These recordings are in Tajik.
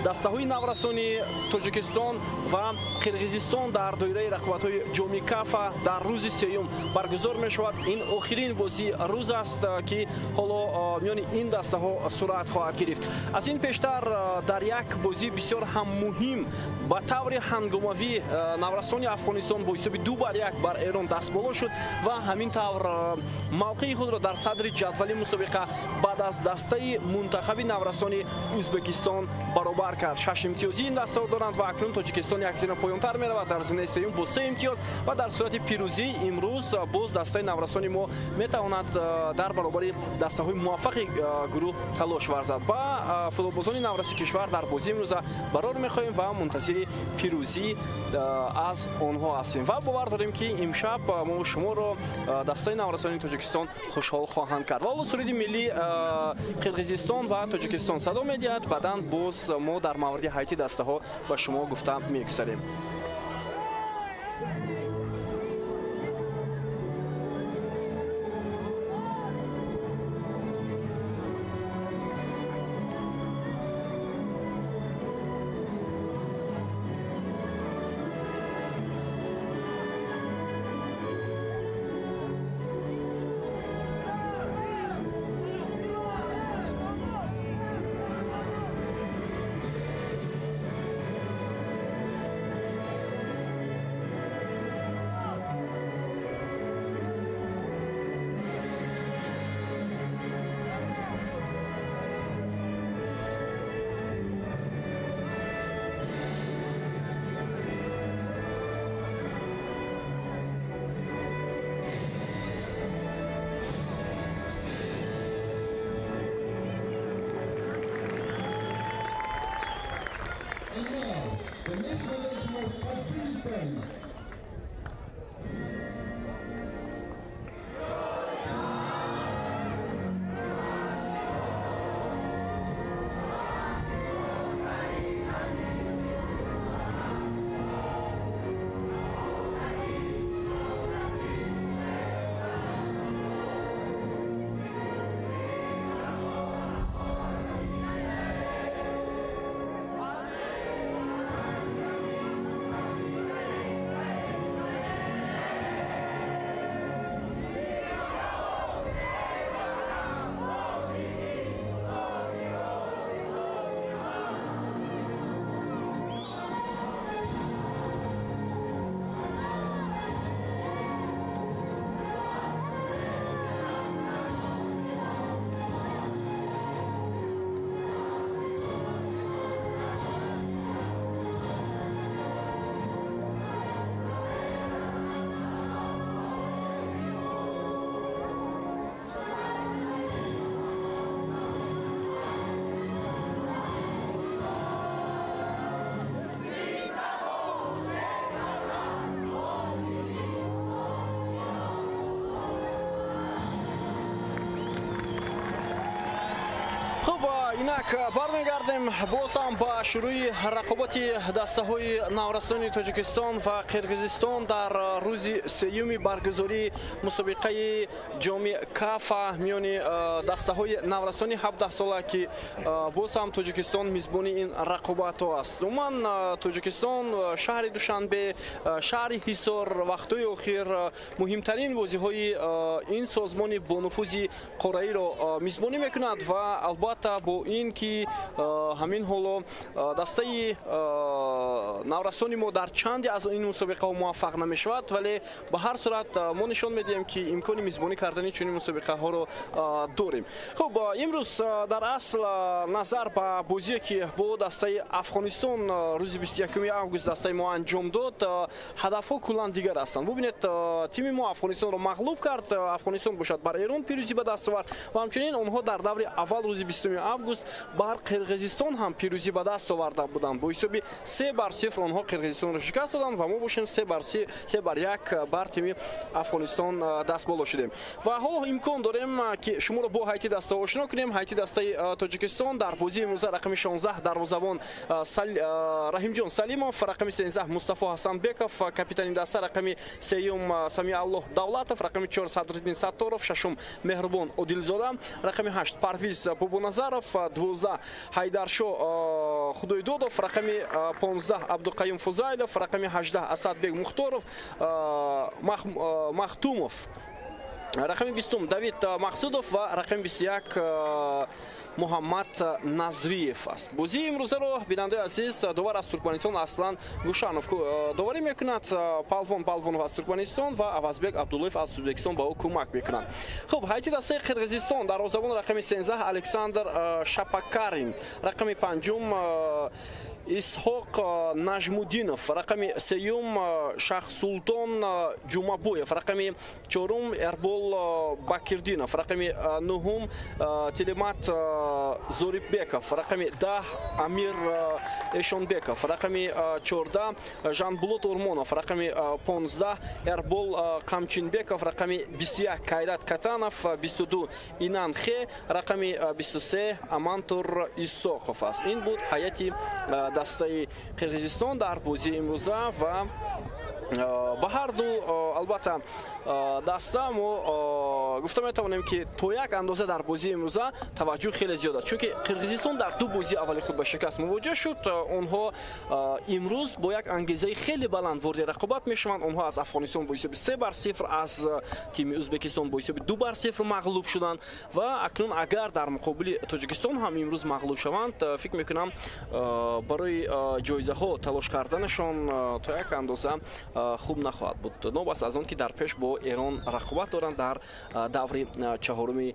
дастаҳои наврасони Тоҷикистон ва Қирғизистон дар доираи рақобатҳои ҷоми Кафа дар рӯзи сеюм баргузор мешавад. Ин охирин бозии рӯз аст, ки ҳоло миёни ин дастаҳо сурат хоҳад гирифт. Аз ин пештар дар як бозии бисёр ҳам муҳим ба таври ҳангомавӣ наврасони Афғонистон бо ҳисоби 2-1 бар Эрон дастболо шуд ва ҳамин тавр мавқеи худро дар садри ҷадвали мусобиқа баъд аз дастаи мунтахаби наврасони Ӯзбекистон баробар кард. 6 имтиёзи ин дастаҳо доранд ва акнун Тоҷикистон як зина поёнтар меравад дар зинаи сеюм бо 3 имтиёз ва дар сурати пирӯзии имрӯз боз дастаи наврасони мо метавонад дар баробари дастаҳои муваффақи гурӯҳ талош варзад. Ба футболбозони навраси кишвар дар бозии имрӯза барор мехоҳем ва мунтазири пирӯзӣ аз онҳо ҳастем ва бовар дорем, ки имшаб мо шуморо дастаи наврасони Тоҷикистон хушҳол хоҳанд кард. Ва ҳоло суруди миллии Қирғизистон ва Тоҷикистон садо медиҳад. Баъдан боз мо дар мавриди ҳайати дастаҳо ба шумо гуфта мегузарем. Инак бармегардем боз ҳам ба шурӯи рақобати дастаҳои наврасони Тоҷикистон ва Қирғизистон дар рӯзи сеюми баргузории мусобиқаи ҷоми Кафа миёни дастаҳои наврасони 17сола, ки боз ҳам Тоҷикистон мизбони ин рақобатҳо аст. Умуман Тоҷикистон, шаҳри Душанбе, шаҳри Ҳисор вақтҳои охир муҳимтарин бозиҳои ин созмони бонуфузи қораиро мизбонӣ мекунад ва албатта бо ин ки ҳамин ҳоло дастаи наврасони мо дар чанде аз ин мусобиқаҳо муваффақ намешавад, вале ба ҳар сурат мо нишон медиҳем, ки имкони мизбонӣ кардани чунин мусобиқаҳоро дорем. Хуб, имрӯз дар асл назар ба бозие, ки бо дастаи Афғонистон рӯзи 21 август дастаи мо анҷом дод, ҳадафҳо куллан дигар ҳастанд. Бубинед, тими мо Афғонистонро мағлуб кард, Афғонистон бошад бар Эрон пирӯзӣ ба даст овард ва ҳамчунин онҳо дар даври аввал рӯзи 20 август бар Қирғизистон ҳам пирӯзӣ ба даст оварда буданд. Бо ҳисоби 3-0 онҳо Қирғизистонро шикаст доданд ва мо бошем 3-1 бар тими Афғонистон дастболо шудем. Ва ҳоло имкон дорем, ки шуморо бо ҳайати дастаҳо ошино кунем. Ҳайати дастаи Тоҷикистон дар бозии имрӯза рақами 16 дарвозабон Раҳимҷон Салимов, рақами 13 Мустафо Ҳасанбеков, капитани даста, рақами 3 Самиаллоҳ Давлатов, рақами 4 Садриддин Сатторов, 6 Меҳрубон Одилзода, рақами 8 Парвиз Бобоназаров, 12 Ҳайдаршо Худойдодов, рақами 15 Абдуқаюм Фузайлов, рақами 18 Асадбек Мухторов, Махтумов, рақами 20 Давид Мақсудов ва рақами 21 Муҳаммад Назриев аст. Бозии имрӯзаро, бинандаи азиз, довар аз Туркманистон Аслан Гушанов доварӣ мекунад, Палвон Палвонов аз Туркманистон ва Авазбек Абдуллоев аз Ӯзбекистон ба ӯ кӯмак мекунанд. Хуб, ҳайати дастаи Қирғизистон: дарвозабон рақами 13 Александр Шапакарин, рақами 5 Исҳоқ Нажмудинов, рақами 3 Шахсултон Ҷумабоев, рақами 4 Эрбол Бакирдинов, рақами 9 Телемат Зорибеков, рақами 10 Амир Эшонбеков, рақами 14 Жанбулот Урмонов, рақами 15 Эрбол Қамчинбеков, рақами 21 Кайрат Катанов, 22 Инан Хе, рақами 23 Амантур Исоқов аст. Ин буд ҳайати дастаи Қирғизистон дар бозии имрӯза ва ба ҳар ду, албатта, даста мо гуфта метавонем, ки то як андоза дар бозии имрӯза таваҷҷӯҳ хеле зиёд аст, чунки Қирғизистон дар ду бозии аввали худ ба шикаст мувоҷеҳ шуд. Онҳо имрӯз бо як ангезаи хеле баланд вориди рақобат мешаванд. Онҳо аз Афғонистон бо ҳисоби 3-0, аз тими Ӯзбекистон бо ҳисоби 2-0 мағлуб шуданд ва акнун агар дар муқобили Тоҷикистон ҳам имрӯз мағлуб шаванд, фикр мекунам, барои ҷоизаҳо талош карданашон то як андоза хуб нахоҳад буд, новобаста аз он ки дар пеш бо Эрон рақобат доранд дар даври чаҳоруми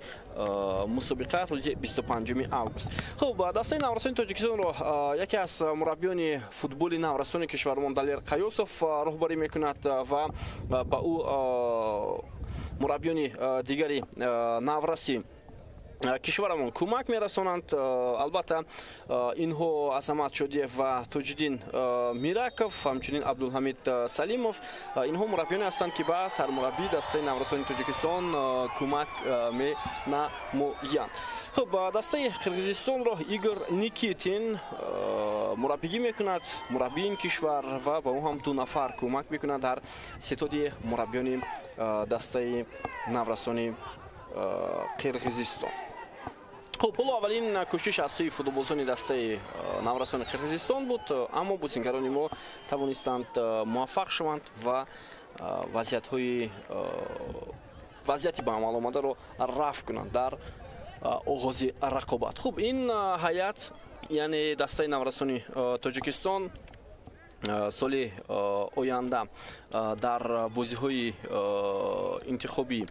мусобиқа рӯзи 25 август. Хуб, дастаи наврасони Тоҷикистонро яке аз мураббиёни футболи наврасони кишвармон Далер Қаёсов роҳбарӣ мекунад ва ба ӯ мураббиёни дигари навраси кишварамон кӯмак мерасонанд. Албатта, инҳо Азамат Шодиев ва Тоҷиддин Мираков, ҳамчунин Абдулҳамид Салимов. Инҳо мураббиёне ҳастанд, ки ба сармураббии дастаи наврасони Тоҷикистон кӯмак менамоянд. Хуб, дастаи Қирғизистонро Игор Никитин мураббигӣ мекунад, мураббии ин кишвар, ва ба ӯ ҳам ду нафар кӯмак мекунад дар ситоди мураббиёни дастаи наврасони Қирғизистон. Хуб, ҳоло аввалин кӯшиш аз сӯи футболбозони дастаи наврасони Қирғизистон буд, аммо бозингарони мо тавонистанд муваффақ шаванд ва вазъиятҳои вазъияти ба амал омадаро рафъ кунанд дар оғози рақобат. Хуб, ин ҳайат, яъне дастаи наврасони Тоҷикистон, соли оянда дар бозиҳои интихобии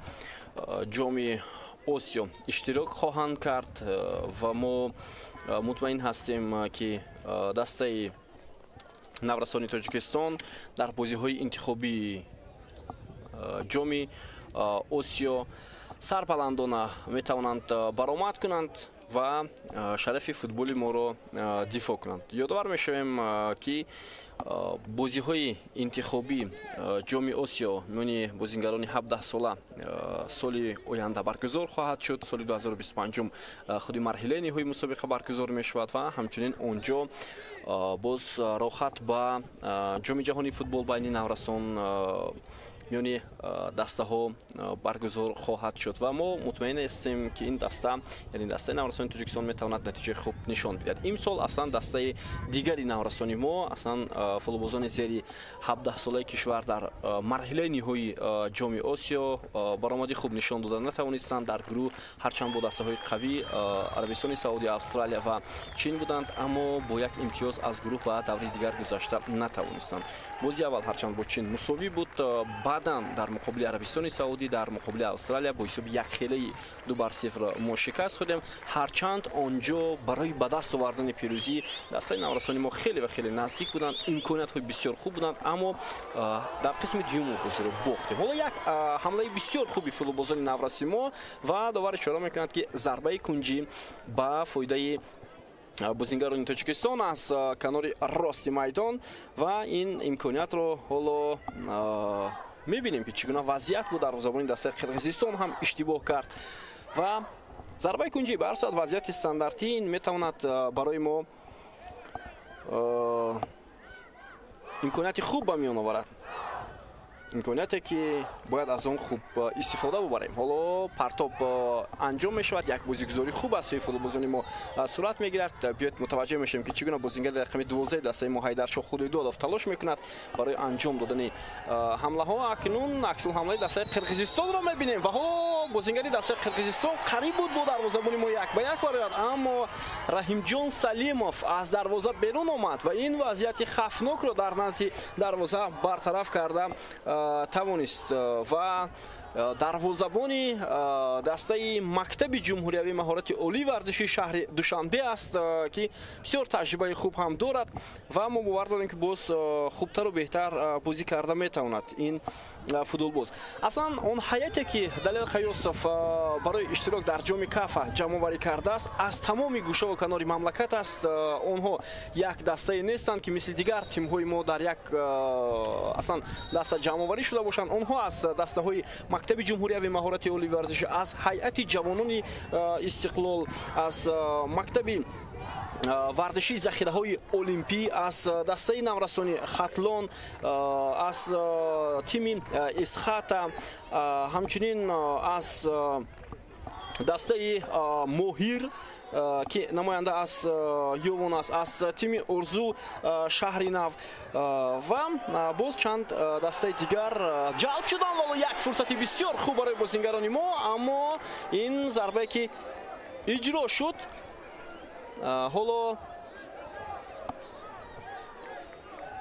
Ҷоми Осиё иштирок хоҳанд кард ва мо мутмаин ҳастем, ки дастаи наврасони Тоҷикистон дар бозиҳои интихобии Ҷоми Осиё сарбаландона метавонанд баромад кунанд ва шарафи футболи моро дифоъ кунанд. Ёдовар мешавем, ки бозиҳои интихобии Ҷоми Осиё миёни бозингарони 17сола соли оянда баргузор хоҳад шуд. Соли 2025 худи марҳилаи ниҳоии мусобиқа баргузор мешавад ва ҳамчунин он ҷо боз роҳхат ба Ҷоми ҷаҳонии футбол байни наврасон миёни дастаҳо баргузор хоҳад шуд ва мо мутмаин ҳастем, ки ин даста, яъне дастаи наврасони Тоҷикистон, метавонад натиҷаи хуб нишон бидиҳад. Имсол аслан дастаи дигари наврасони мо, аслан футболбозони зери 17солаи кишвар, дар марҳилаи ниҳоии Ҷоми Осиё баромади хуб нишон дода натавонистанд. Дар гурӯҳ ҳарчанд бо дастаҳои қавӣ Арабистони Саудӣ, Австралия ва Чин буданд, аммо бо як имтиёз аз гурӯҳ ба даври дигар гузашта натавонистанд. Бозии аввал ҳарчанд бо Чин мусовӣ буд, баъдан дар муқобили Арабистони Саудӣ, дар муқобили Австралия бо ҳисоби якхелаи 2-0 мо шикаст хӯрдем. Ҳарчанд он ҷо барои ба даст овардани пирӯзӣ дастаи наврасони мо хеле ва хеле наздик буданд, имкониятҳои бисёр хуб буданд, аммо дар қисми дуюм бозиро бохтем. Ҳоло як ҳамлаи бисёр хуби футболбозони навраси мо ва довар ишора мекунад, ки зарбаи кунҷӣ ба фоидаи бозингарони Тоҷикистон аз канори рости майдон ва ин имкониятро ҳоло мебинем, ки чӣ гуна вазъият буд. Дарвозабони дастаи Қирғизистон ҳам иштибоҳ кард ва зарбаи кунҷӣ. Ба ҳар сурат, вазъияти стандартӣ ин метавонад барои мо имконияти хуб ба миён оварад. Имконияте ки бояд аз он хуб истифода бубарем. Ҳоло партоб анҷом мешавад, як бозигузории хуб аз сӯи футболбозони мо сурат мегирад. Биёед мутаваҷҷеҳ мешавем, ки чӣ гуна бозингари рақами 12 дастаи мо Ҳайдаршоҳ Худойдодов талош мекунад барои анҷом додани ҳамлаҳо. Акнун аксулҳамлаи дастаи Қирғизистонро мебинем ва ҳоло бозингари дастаи Қирғизистон қариб буд бо дарвозабони мо як ба як барояд, аммо Раҳимҷон Салимов аз дарвоза берун омад ва ин вазъияти хавфнокро дар назди дарвоза бартараф карда тавонист ва дарвозабони дастаи мактаби ҷумҳуриявии маҳорати олии варзиши шаҳри Душанбе аст, ки бисёр таҷрибаи хуб ҳам дорад ва мо бовар дорем, ки боз хубтару беҳтар бозӣ карда метавонад ин футболбоз. Аслан он ҳайате ки Далер Қаёсов барои иштирок дар ҷоми Кафа ҷамъоварӣ кардааст, аз тамоми гӯшаву канори мамлакат аст. Онҳо як дастае нестанд, ки мисли дигар тимҳои мо дар як аслан даста ҷамъоварӣ шуда бошанд. Онҳо аз дастаҳои мактаби ҷумҳуриявии маҳорати олии варзиши, аз ҳайати ҷавонони Истиқлол, аз мактаби варзишии захираҳои олимпӣ, аз дастаи наврасони Хатлон, аз тими Исхата, ҳамчунин аз дастаи Моҳир, ки намоянда аз Ёвон аст, аз тими Орзу шаҳри нав ва боз чанд дастаи дигар ҷалб шуданд. Вало як фурсати бисёр хуб барои бозингарони мо, аммо ин зарбае ки иҷро шуд, ҳоло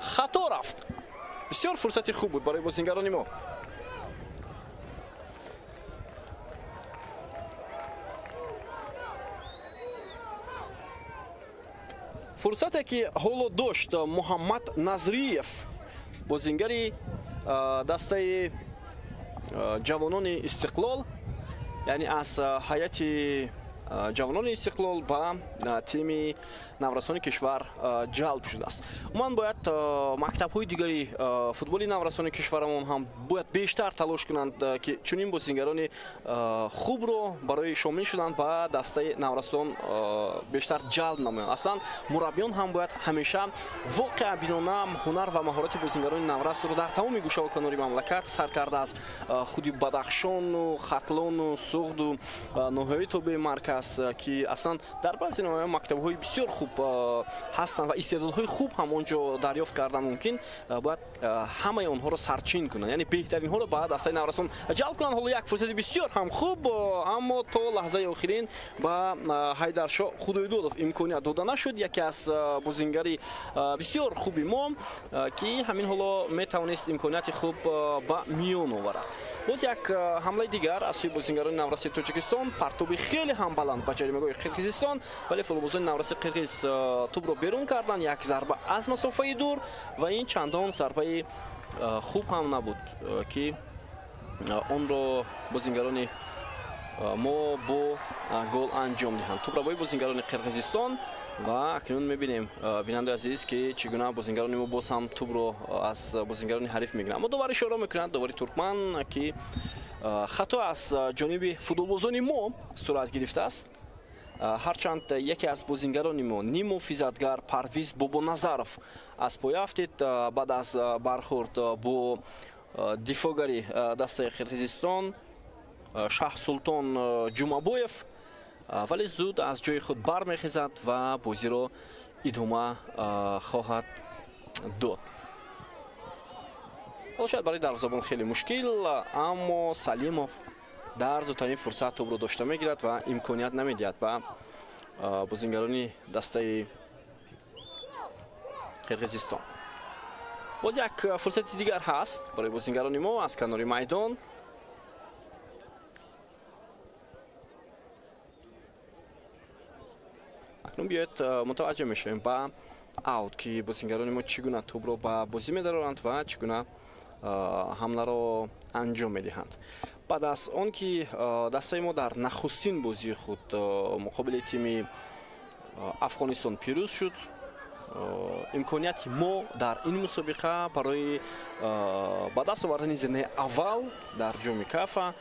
хато рафт. Бисёр фурсати хуб буд барои бозингарони мо. Фурсате ки ҳоло дошт Муҳаммад Назриев, бозингари дастаи ҷавонони Истиқлол, яъне аз ҳайати ҷавонони Истиқлол ба тими наврасони кишвар ҷалб шудааст. Умуман бояд мактабҳои дигари футболи наврасони кишварамон ҳам бояд бештар талош кунанд, ки чунин бозингарони хубро барои шомил шудан ба дастаи наврасон бештар ҷалб намоянд. Аслан мураббиён ҳам бояд ҳамеша воқеабинона ҳунар ва маҳорати бозингарони наврасро дар тамоми гӯшаву канори мамлакат сар карда аз худи Бадахшону Хатлону Суғду ноҳияи тобеи марказ, ки аслан дар баъзе ноҳияҳо мактабҳои бисёр хуб ҳастанд ва истеъдодҳои хуб ҳам он ҷо дарёфт кардан мумкин, бояд ҳамаи онҳоро сарчин кунанд, яъне беҳтаринҳоро ба дастаи наврасон ҷалб кунанд. Ҳоло як фурсати бисёр ҳам хуб, аммо то лаҳзаи охирин ба Ҳайдаршоҳ Худойдодов имконият дода нашуд. Яке аз бозингари бисёр хуби мо, ки ҳамин ҳоло метавонист имконияти хуб ба миён оварад. Боз як ҳамлаи дигар аз сӯи бозингарони навраси Тоҷикистон, партоби хеле ҳам баланд ба ҷаримагоҳи Қирғизистон, вале футболбозони навраси қирғиз тӯбро берун карданд. Як зарба аз масофаи дур ва ин чандон зарбаи хуб ҳам набуд, ки онро бозингарони мо бо гол анҷом диҳанд. Тӯбрабои бозингарони Қирғизистон ва акнун мебинем, бинандаи азиз, ки чӣ гуна бозингарони мо боз ҳам тӯбро аз бозингарони ҳариф мегиранд. Аммо довар ишора мекунад, довари туркман, ки хато аз ҷониби футболбозони мо сурат гирифтааст. Ҳарчанд яке аз бозингарони мо, ниммуҳофизатгар Парвиз Бобоназаров, аз поя афтид баъд аз бархӯрд бо дифоъгари дастаи Қирғизистон Шаҳсултон Ҷумабоев, вале зуд аз ҷои худ бармехезад ва бозиро идома хоҳад дод. Ҳоло шояд барои дарвозабон хеле мушкил, аммо Салимов дар зудтарин фурсат тӯбро дошта мегирад ва имконият намедиҳад ба бозингарони дастаи Қирғизистон. Боз як фурсати дигар ҳаст барои бозингарони мо аз канори майдон. Акнун биёед мутаваҷҷеҳ мешавем ба аут, ки бозингарони мо чӣ гуна тӯбро ба бозӣ медароранд ва чӣ гуна ҳамларо анҷом медиҳанд. Баъд аз он ки дастаи мо дар нахустин бозии худ муқобили тими Афғонистон пирӯз шуд, имконияти мо дар ин мусобиқа барои ба даст овардани зинаи аввал дар ҷоми Кафа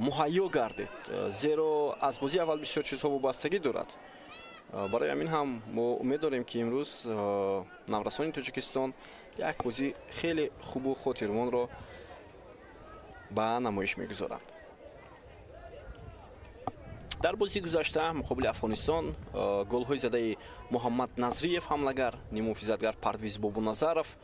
муҳайё гардид, зеро аз бозии аввал бисёр чизҳо вобастагӣ дорад. Барои ҳамин ҳам мо умед дорем, ки имрӯз наврасони Тоҷикистон як бозии хеле хубу хотирмонро ба намоиш мегузоранд. Дар бозии гузашта муқобили Афғонистон голҳои задаи Муҳаммад Назриев ҳамлагар, ниммуҳофизатгар Парвиз Бобоназаров,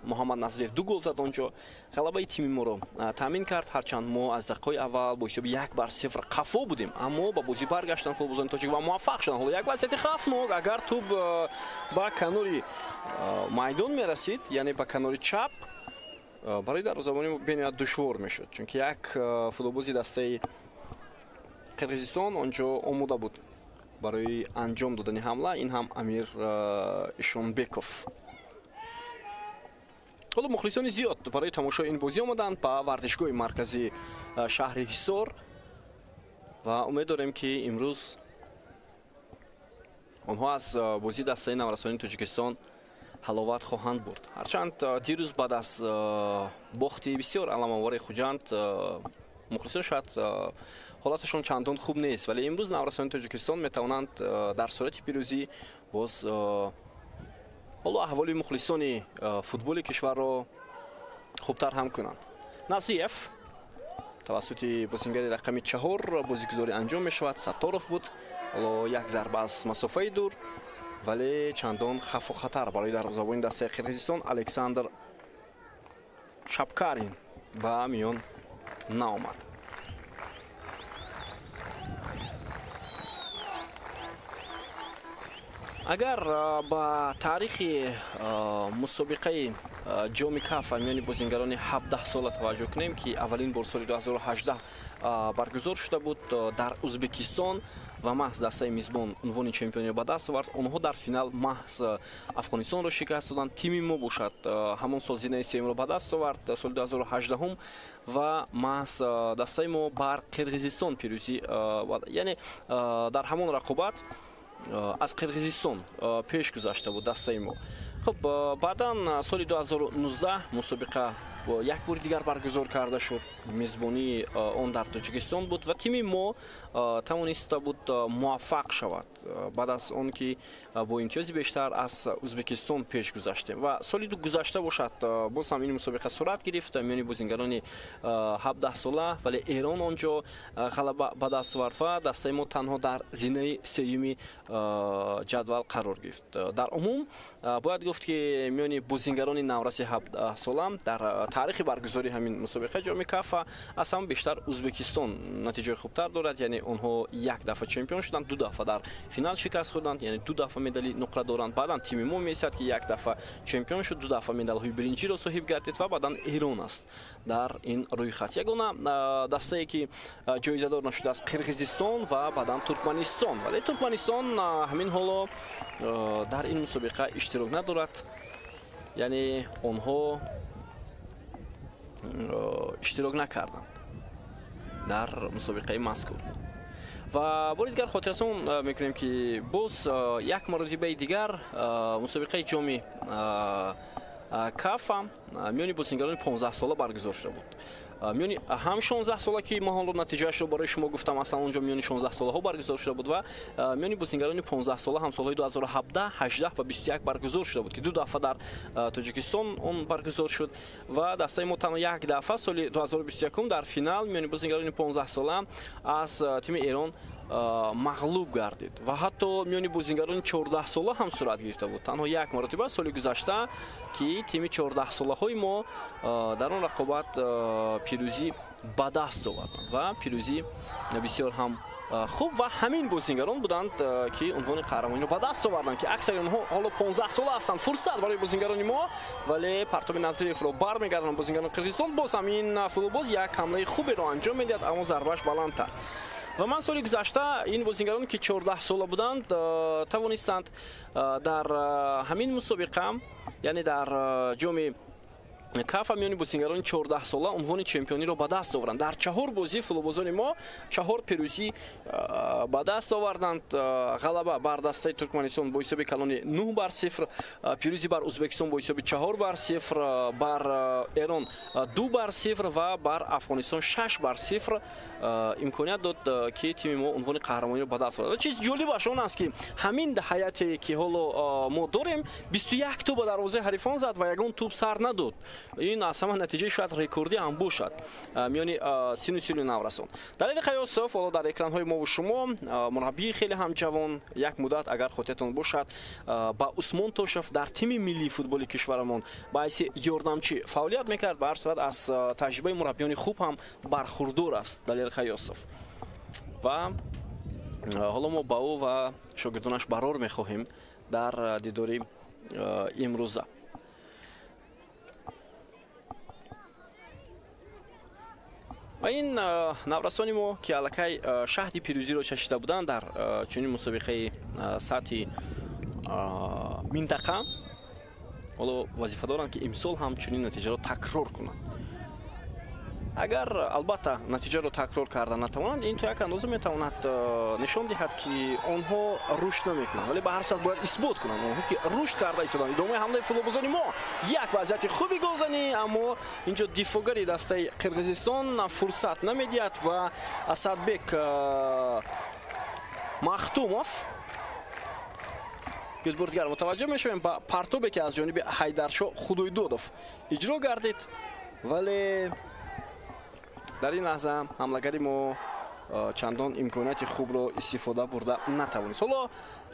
Муҳаммад Назриев 2 гол зад онҷо. Ғалабаи тими моро таъмин кард. Ҳарчанд мо аз дақиқаҳои аввал бо ҳисоби 1-0 қафо будем, аммо ба бозӣ баргаштанд футболбозони тоҷик ва муваффақ шуданд. Ҳоло як вазъияти хавфнок, агар тӯб ба канори майдон мерасид, яъне ба канори чап, барои дарвозабонӣ бениҳоят душвор мешуд, чунки як футболбози дастаи Қирғизистон онҷо омода буд барои анҷом додани ҳамла. Ин ҳам Амир Ишонбеков. Ҳоло мухлисони зиёд барои тамошои ин бозӣ омаданд ба варзишгоҳи марказии шаҳри Ҳисор ва умед дорем, ки имрӯз онҳо аз бозии дастаи наврасони Тоҷикистон ҳаловат хоҳанд бурд. Ҳарчанд дирӯз баъд аз бохти бисёр аламовари Хуҷанд мухлисон шояд ҳолаташон чандон хуб нест, вале имрӯз наврасони Тоҷикистон метавонанд дар сурати пирӯзӣ боз ҳоло аҳволи мухлисони футболи кишварро хубтар ҳам кунанд. Назриев тавассути бозингари рақами 4 бозигузорӣ анҷом мешавад. Сатторов буд. Ҳоло як зарба аз масофаи дур, вале чандон хавфу хатар барои дарвозабони дастаи Қирғизистон Александр Шапкарин ба миён наомад. Агар ба таърихи мусобиқаи ҷоми Кафа миёни бозингарони 17 сола таваҷҷӯҳ кунем, ки аввалин бор соли 2018 баргузор шуда буд дар Ӯзбекистон ва маҳз дастаи мизбон унвони чемпиониро ба даст овард, онҳо дар финал маҳз Афғонистонро шикаст доданд. Тими мо бошад ҳамон сол зинаи сеюмро ба даст овард соли 2018 ва маҳз дастаи мо бар Қирғизистон пирӯзӣ, яъне дар ҳамон рақобат аз Қирғизистон пеш гузашта буд дастаи мо. Хуб, баъдан соли 2019 мусобиқа як бори дигар баргузор карда шуд. Мизбонии он дар Тоҷикистон буд ва тими мо тавониста буд муваффақ шавад баъд аз он ки бо имтиёзи бештар аз Ӯзбекистон пеш гузаштем. Ва соли гузашта бошад боз ҳам ин мусобиқа сурат гирифт миёни бозингарони 17 сола, вале Эрон онҷо ғалаба ба даст овард ва дастаи мо танҳо дар зинаи сеюми ҷадвал қарор гирифт. Дар умум бояд гуфт, ки миёни бозингарони навраси 17 сола дар таърихи баргузории ҳамин мусобиқа ҷоми Кафа аз ҳама бештар Ӯзбекистон натиҷаи хубтар дорад, яъне онҳо як дафъа чемпион шуданд, 2 дафъа дар финал шикаст хӯрданд, яъне 2 дафъа медали нуқра доранд. Баъдан тими мо месиҳад, ки як дафъа чемпион шуд, 2 дафъа медалҳои биринҷиро соҳиб гардид ва баъдан Эрон аст дар ин рӯйхат. Ягона дастае, ки ҷоизадор нашудааст, Қирғизистон ва баъдан Туркманистон. Вале Туркманистон ҳамин ҳоло дар ин мусобиқа иштирок надорад, яъне онҳо иштирок накарданд дар мусобиқаи мазкур. Ва бори дигар хотиррасон мекунем, ки боз як маротибаи дигар мусобиқаи ҷоми Кафа миёни бозингарони 15 сола баргузор шуда буд. Миёни ҳам 16 сола, ки мо ҳоло натиҷаашро барои шумо гуфтам, аслан онҷо миёни 16 солаҳо баргузор шуда буд ва миёни бозингарони 15 сола ҳам солҳои 2017, 18 ва 21 баргузор шуда буд, ки 2 дафъа дар Тоҷикистон он баргузор шуд ва дастаи мо танҳо як дафъа соли 2021 дар финал миёни бозингарони 15 сола аз тими Эрон мағлуб гардид ва ҳатто миёни бозингарони 14 сола ҳам сурат гирифта буд. Танҳо як маротиба соли гузашта, ки тими 14 солаҳои мо дар он рақобат пирӯзӣ ба даст оварданд ва пирӯзӣ бисёр ҳам хуб ва ҳамин бозингарон буданд, ки унвони қаҳрамониро ба даст оварданд, ки аксари онҳо ҳоло 15 сола ҳастанд. Фурсат барои бозингарони мо, вале партоби Назриевро бармегардонанд бозингарони Қирғизистон. Боз ҳам ин футболбоз як ҳамлаи хуберо анҷом медиҳад, аммо зарбааш баландтар. Ва ман соли гузашта ин бозингарон, ки 14 сола буданд, тавонистанд дар ҳамин мусобиқа, яъне дар ҷоми Кафа миёни бозингарони 14 сола унвони чемпиониро ба даст оварданд. Дар 4 бозӣ футболбозони мо 4 пирӯзӣ ба даст оварданд. Ғалаба бар дастаи Туркманистон бо ҳисоби калони 9-0, пирӯзӣ бар Ӯзбекистон бо ҳисоби 4-0, бар Эрон 2-0 ва бар Афғонистон 6-0 имконият дод, ки тими мо унвони қаҳрамониро ба даст овард. Чизи ҷолибаш он аст, ки ҳамин ҳайате, ки ҳоло мо дорем, 21 тӯб ба дарвозаи ҳарифон зад ва ягон тӯб сар надод. Ин аз ҳама натиҷаи шояд рекордӣ ҳам бошад миёни сину соли наврасон. Далери Қаёсов ҳоло дар экранҳои мову шумо, мураббии хеле ҳам ҷавон, як муддат агар хотиртон бошад ба Усмон Тошев дар тими миллии футболи кишварамон ба ҳайси ёрдамчӣ фаъолият мекард. Ба ҳар сурат аз таҷрибаи мураббиёни хуб ҳам бархурдор аст Далер Қаёсов. Ва ҳоло мо ба ӯ ва шогирдонаш барор мехоҳем дар дидори имрӯза. Ва ин наврасони мо, ки аллакай шаҳди пирӯзиро чашида буданд дар чунин мусобиқаи сатҳи минтақа, ҳоло вазифа доранд, ки имсол ҳам чунин натиҷаро такрор кунанд. Агар албатта натиҷаро такрор карда натавонанд, ин то як андоза метавонад нишон диҳад, ки онҳо рушд намекунанд, вале ба ҳар сурат бояд исбот кунанд онҳо, ки рушд карда истоданд. Идомаи ҳамлаи футболбозони мо, як вазъияти хуби голзанӣ, аммо инҷо дифоъгари дастаи Қирғизистон фурсат намедиҳад ва Асадбек Махтумов. Бир дигар мутаваҷҷӯҳ мешавем ба партобе, ки аз ҷониби Ҳайдаршоҳ Худойдодов иҷро гардид, вале дар ин лаҳза ҳамлагари мо чандон имконияти хубро истифода бурда натавонист. Ҳоло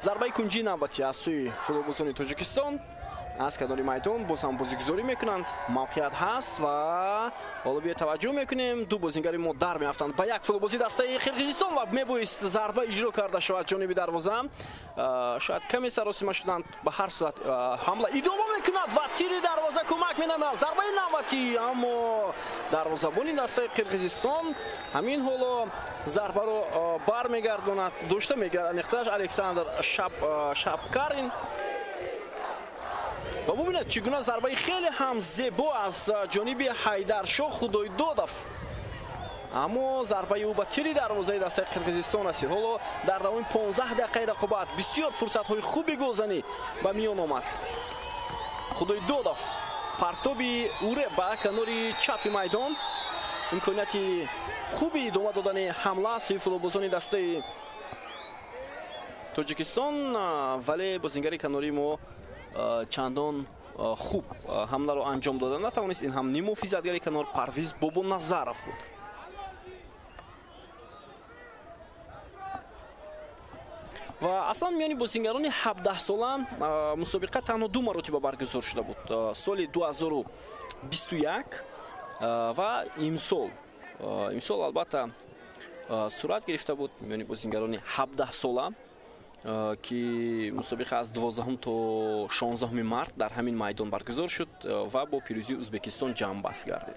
зарбаи кунҷии навбатӣ аз сӯи футболбозони Тоҷикистон аз канори майдон боз ҳам бозигузорӣ мекунанд. Мавқеият ҳаст ва ҳоло биё таваҷҷӯҳ мекунем, ду бозингари мо дар меафтанд ба як футболбози дастаи Қирғизистон ва мебоист зарба иҷро карда шавад ҷониби дарвоза. Шояд каме саросима шуданд, ба ҳар сурат ҳамла идома мекунад ва тири дарвоза кӯмак менамояд. Зарбаи навбатӣ, аммо дарвозабони дастаи Қирғизистон ҳамин ҳоло зарбаро бармегардонад, дошта мегирад аниқтараш Александр Шапкарин. Ва бубинед, чӣ гуна зарбаи хеле ҳам зебо аз ҷониби Ҳайдаршоҳ Худойдодов, аммо зарбаи ӯ ба тири дарвозаи дастаи Қирғизистон расид. Ҳоло дар давоми 15 дақиқаи рақобат бисёр фурсатҳои хуби голзанӣ ба миён омад. Худойдодов партоби уре ба канори чапи майдон, имконияти хуби идома додани ҳамла сӯи футболбозони дастаи Тоҷикистон, вале бозингари канории мо чандон хуб ҳамларо анҷом дода натавонист. Ин ҳам ниммуҳофизатгари канор Парвиз Бобоназаров буд. Ва аслан миёни бозингарони 17сола мусобиқа танҳо ду маротиба баргузор шуда буд, соли 2021 ва имсол. Имсол албатта сурат гирифта буд миёни бозингарони 17сола, ки мусобиқа аз 12 то 16 март дар ҳамин майдон баргузор шуд ва бо пирӯзии Ӯзбекистон ҷамъбаст гардид.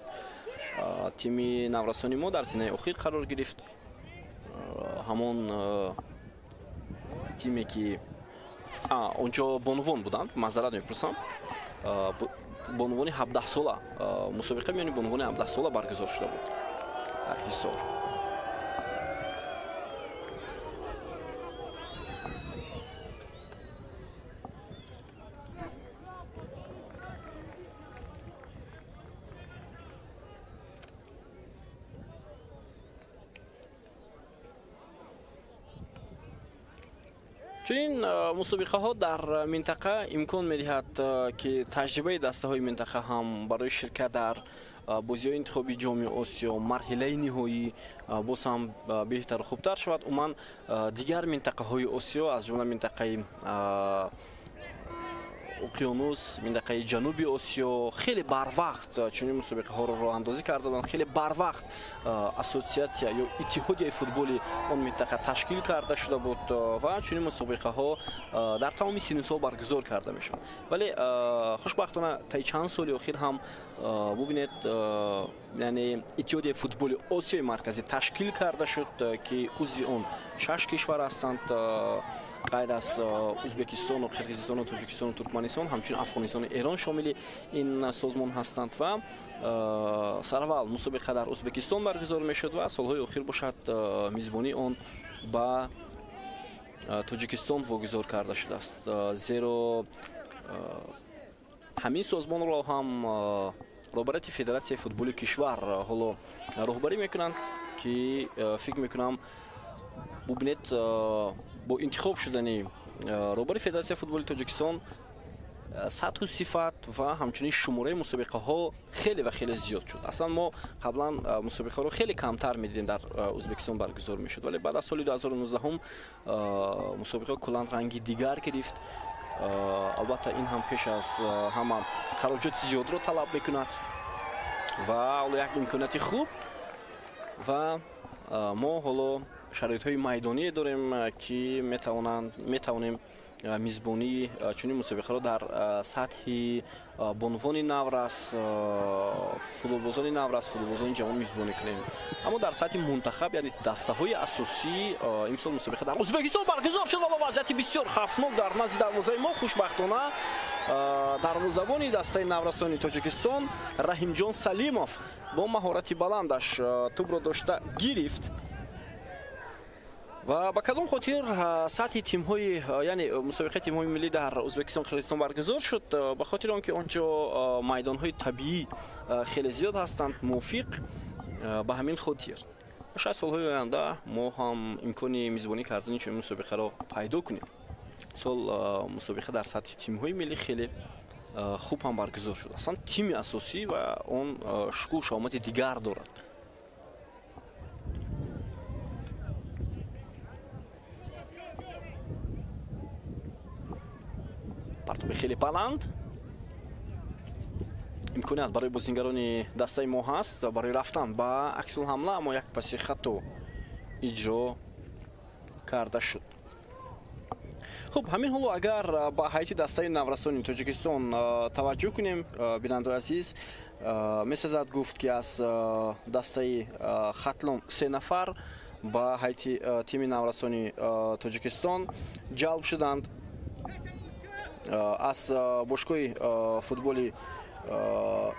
Тими наврасони мо дар зинаи охир қарор гирифт. Ҳамон тиме, ки онҷо бонувон буданд, маъзарат мепурсам, бонувони 17сола, мусобиқа миёни бонувони 17сола баргузор шуда буд дар Ҳисор. Чунин мусобиқаҳо дар минтақа имкон медиҳад, ки таҷрибаи дастаҳои минтақа ҳам барои ширкат дар бозиҳои интихоби Ҷоми Осиё марҳилаи ниҳоӣ боз ҳам беҳтару хубтар шавад. Умуман дигар минтақаҳои Осиё, аз ҷумла минтақаи уқёнус, минтақаи ҷануби Осиё хеле барвақт чунин мусобиқаҳоро роҳандозӣ карда буданд. Хеле барвақт ассотсиатсия ё иттиҳодияи футболи он минтақа ташкил карда шуда буд ва чунин мусобиқаҳо дар тамоми синусҳо баргузор карда мешаванд. Вале хушбахтона таи чанд соли охир ҳам бубинед, яъне иттиҳодияи футболи Осиёи Марказӣ ташкил карда шуд, ки узви он 6 кишвар ҳастанд, ғайр аз Ӯзбекистону Қирғизистону Тоҷикистону Туркманистон, ҳамчунин Афғонистону Эрон шомили ин созмон ҳастанд. Ва сараввал мусобиқа дар Ӯзбекистон баргузор мешуд ва солҳои охир бошад мизбонии он ба Тоҷикистон вогузор карда шудааст, зеро ҳамин созмонро ҳам роҳбарияти Федератсияи футболи кишвар ҳоло роҳбарӣ мекунанд, ки фикр мекунам бубинед, бо интихоб шудани роҳбари Федератсияи футболи Тоҷикистон Сатҳу сифат ва ҳамчунин шумораи мусобиқаҳо хеле ва хеле зиёд шуд. Аслан мо қаблан мусобиқаҳоро хеле камтар медидем, дар Ӯзбекистон баргузор мешуд, вале баъд аз соли 2019 мусобиқа куллан ранги дигар гирифт. Албатта ин ҳам пеш аз ҳама хароҷоти зиёдро талаб мекунад ва ҳоло як имконияти хуб ва мо ҳоло шароитҳои майдоние дорем, ки метавонем мизбонии чунин мусобиқаро дар сатҳи бонувони наврас, футболбозони наврас, футболбозони ҷавон мизбонӣ кунем. Аммо дар сатҳи мунтахаб, яъне дастаҳои асосӣ, имсол мусобиқа дар Ӯзбекистон баргузор шуд ва вазъияти бисёр хавфнок дар назди дарвозаи мо. Хушбахтона дарвозабони дастаи наврасони Тоҷикистон Раҳимҷон Салимов бо маҳорати баландаш тӯбро дошта гирифт. Ва ба кадом хотир сатҳи тимҳои, яъне мусобиқаи тимҳои миллӣ дар Ӯзбекистон, Қирғизистон баргузор шуд? Ба хотири он ки он ҷо майдонҳои табиӣ хеле зиёд ҳастанд, мувофиқ ба ҳамин хотир. Шояд солҳои оянда мо ҳам имкони мизбонӣ кардани чунин мусобиқаро пайдо кунем. Сол мусобиқа дар сатҳи тимҳои миллӣ хеле хуб ҳам баргузор шуд. Аслан тими асосӣ ва он шукӯҳу шаҳомати дигар дорад. Партоби хеле баланд, имконият барои бозингарони дастаи мо ҳаст барои рафтан ба аксулҳамла, аммо як паси хато иҷро карда шуд. Хуб, ҳамин ҳоло агар ба ҳайати дастаи наврасони Тоҷикистон таваҷҷӯҳ кунем, бинандаои азиз, месазад гуфт, ки аз дастаи Хатлон 3 нафар ба ҳайати тими наврасони Тоҷикистон ҷалб шуданд. Аз бошгоҳи футболи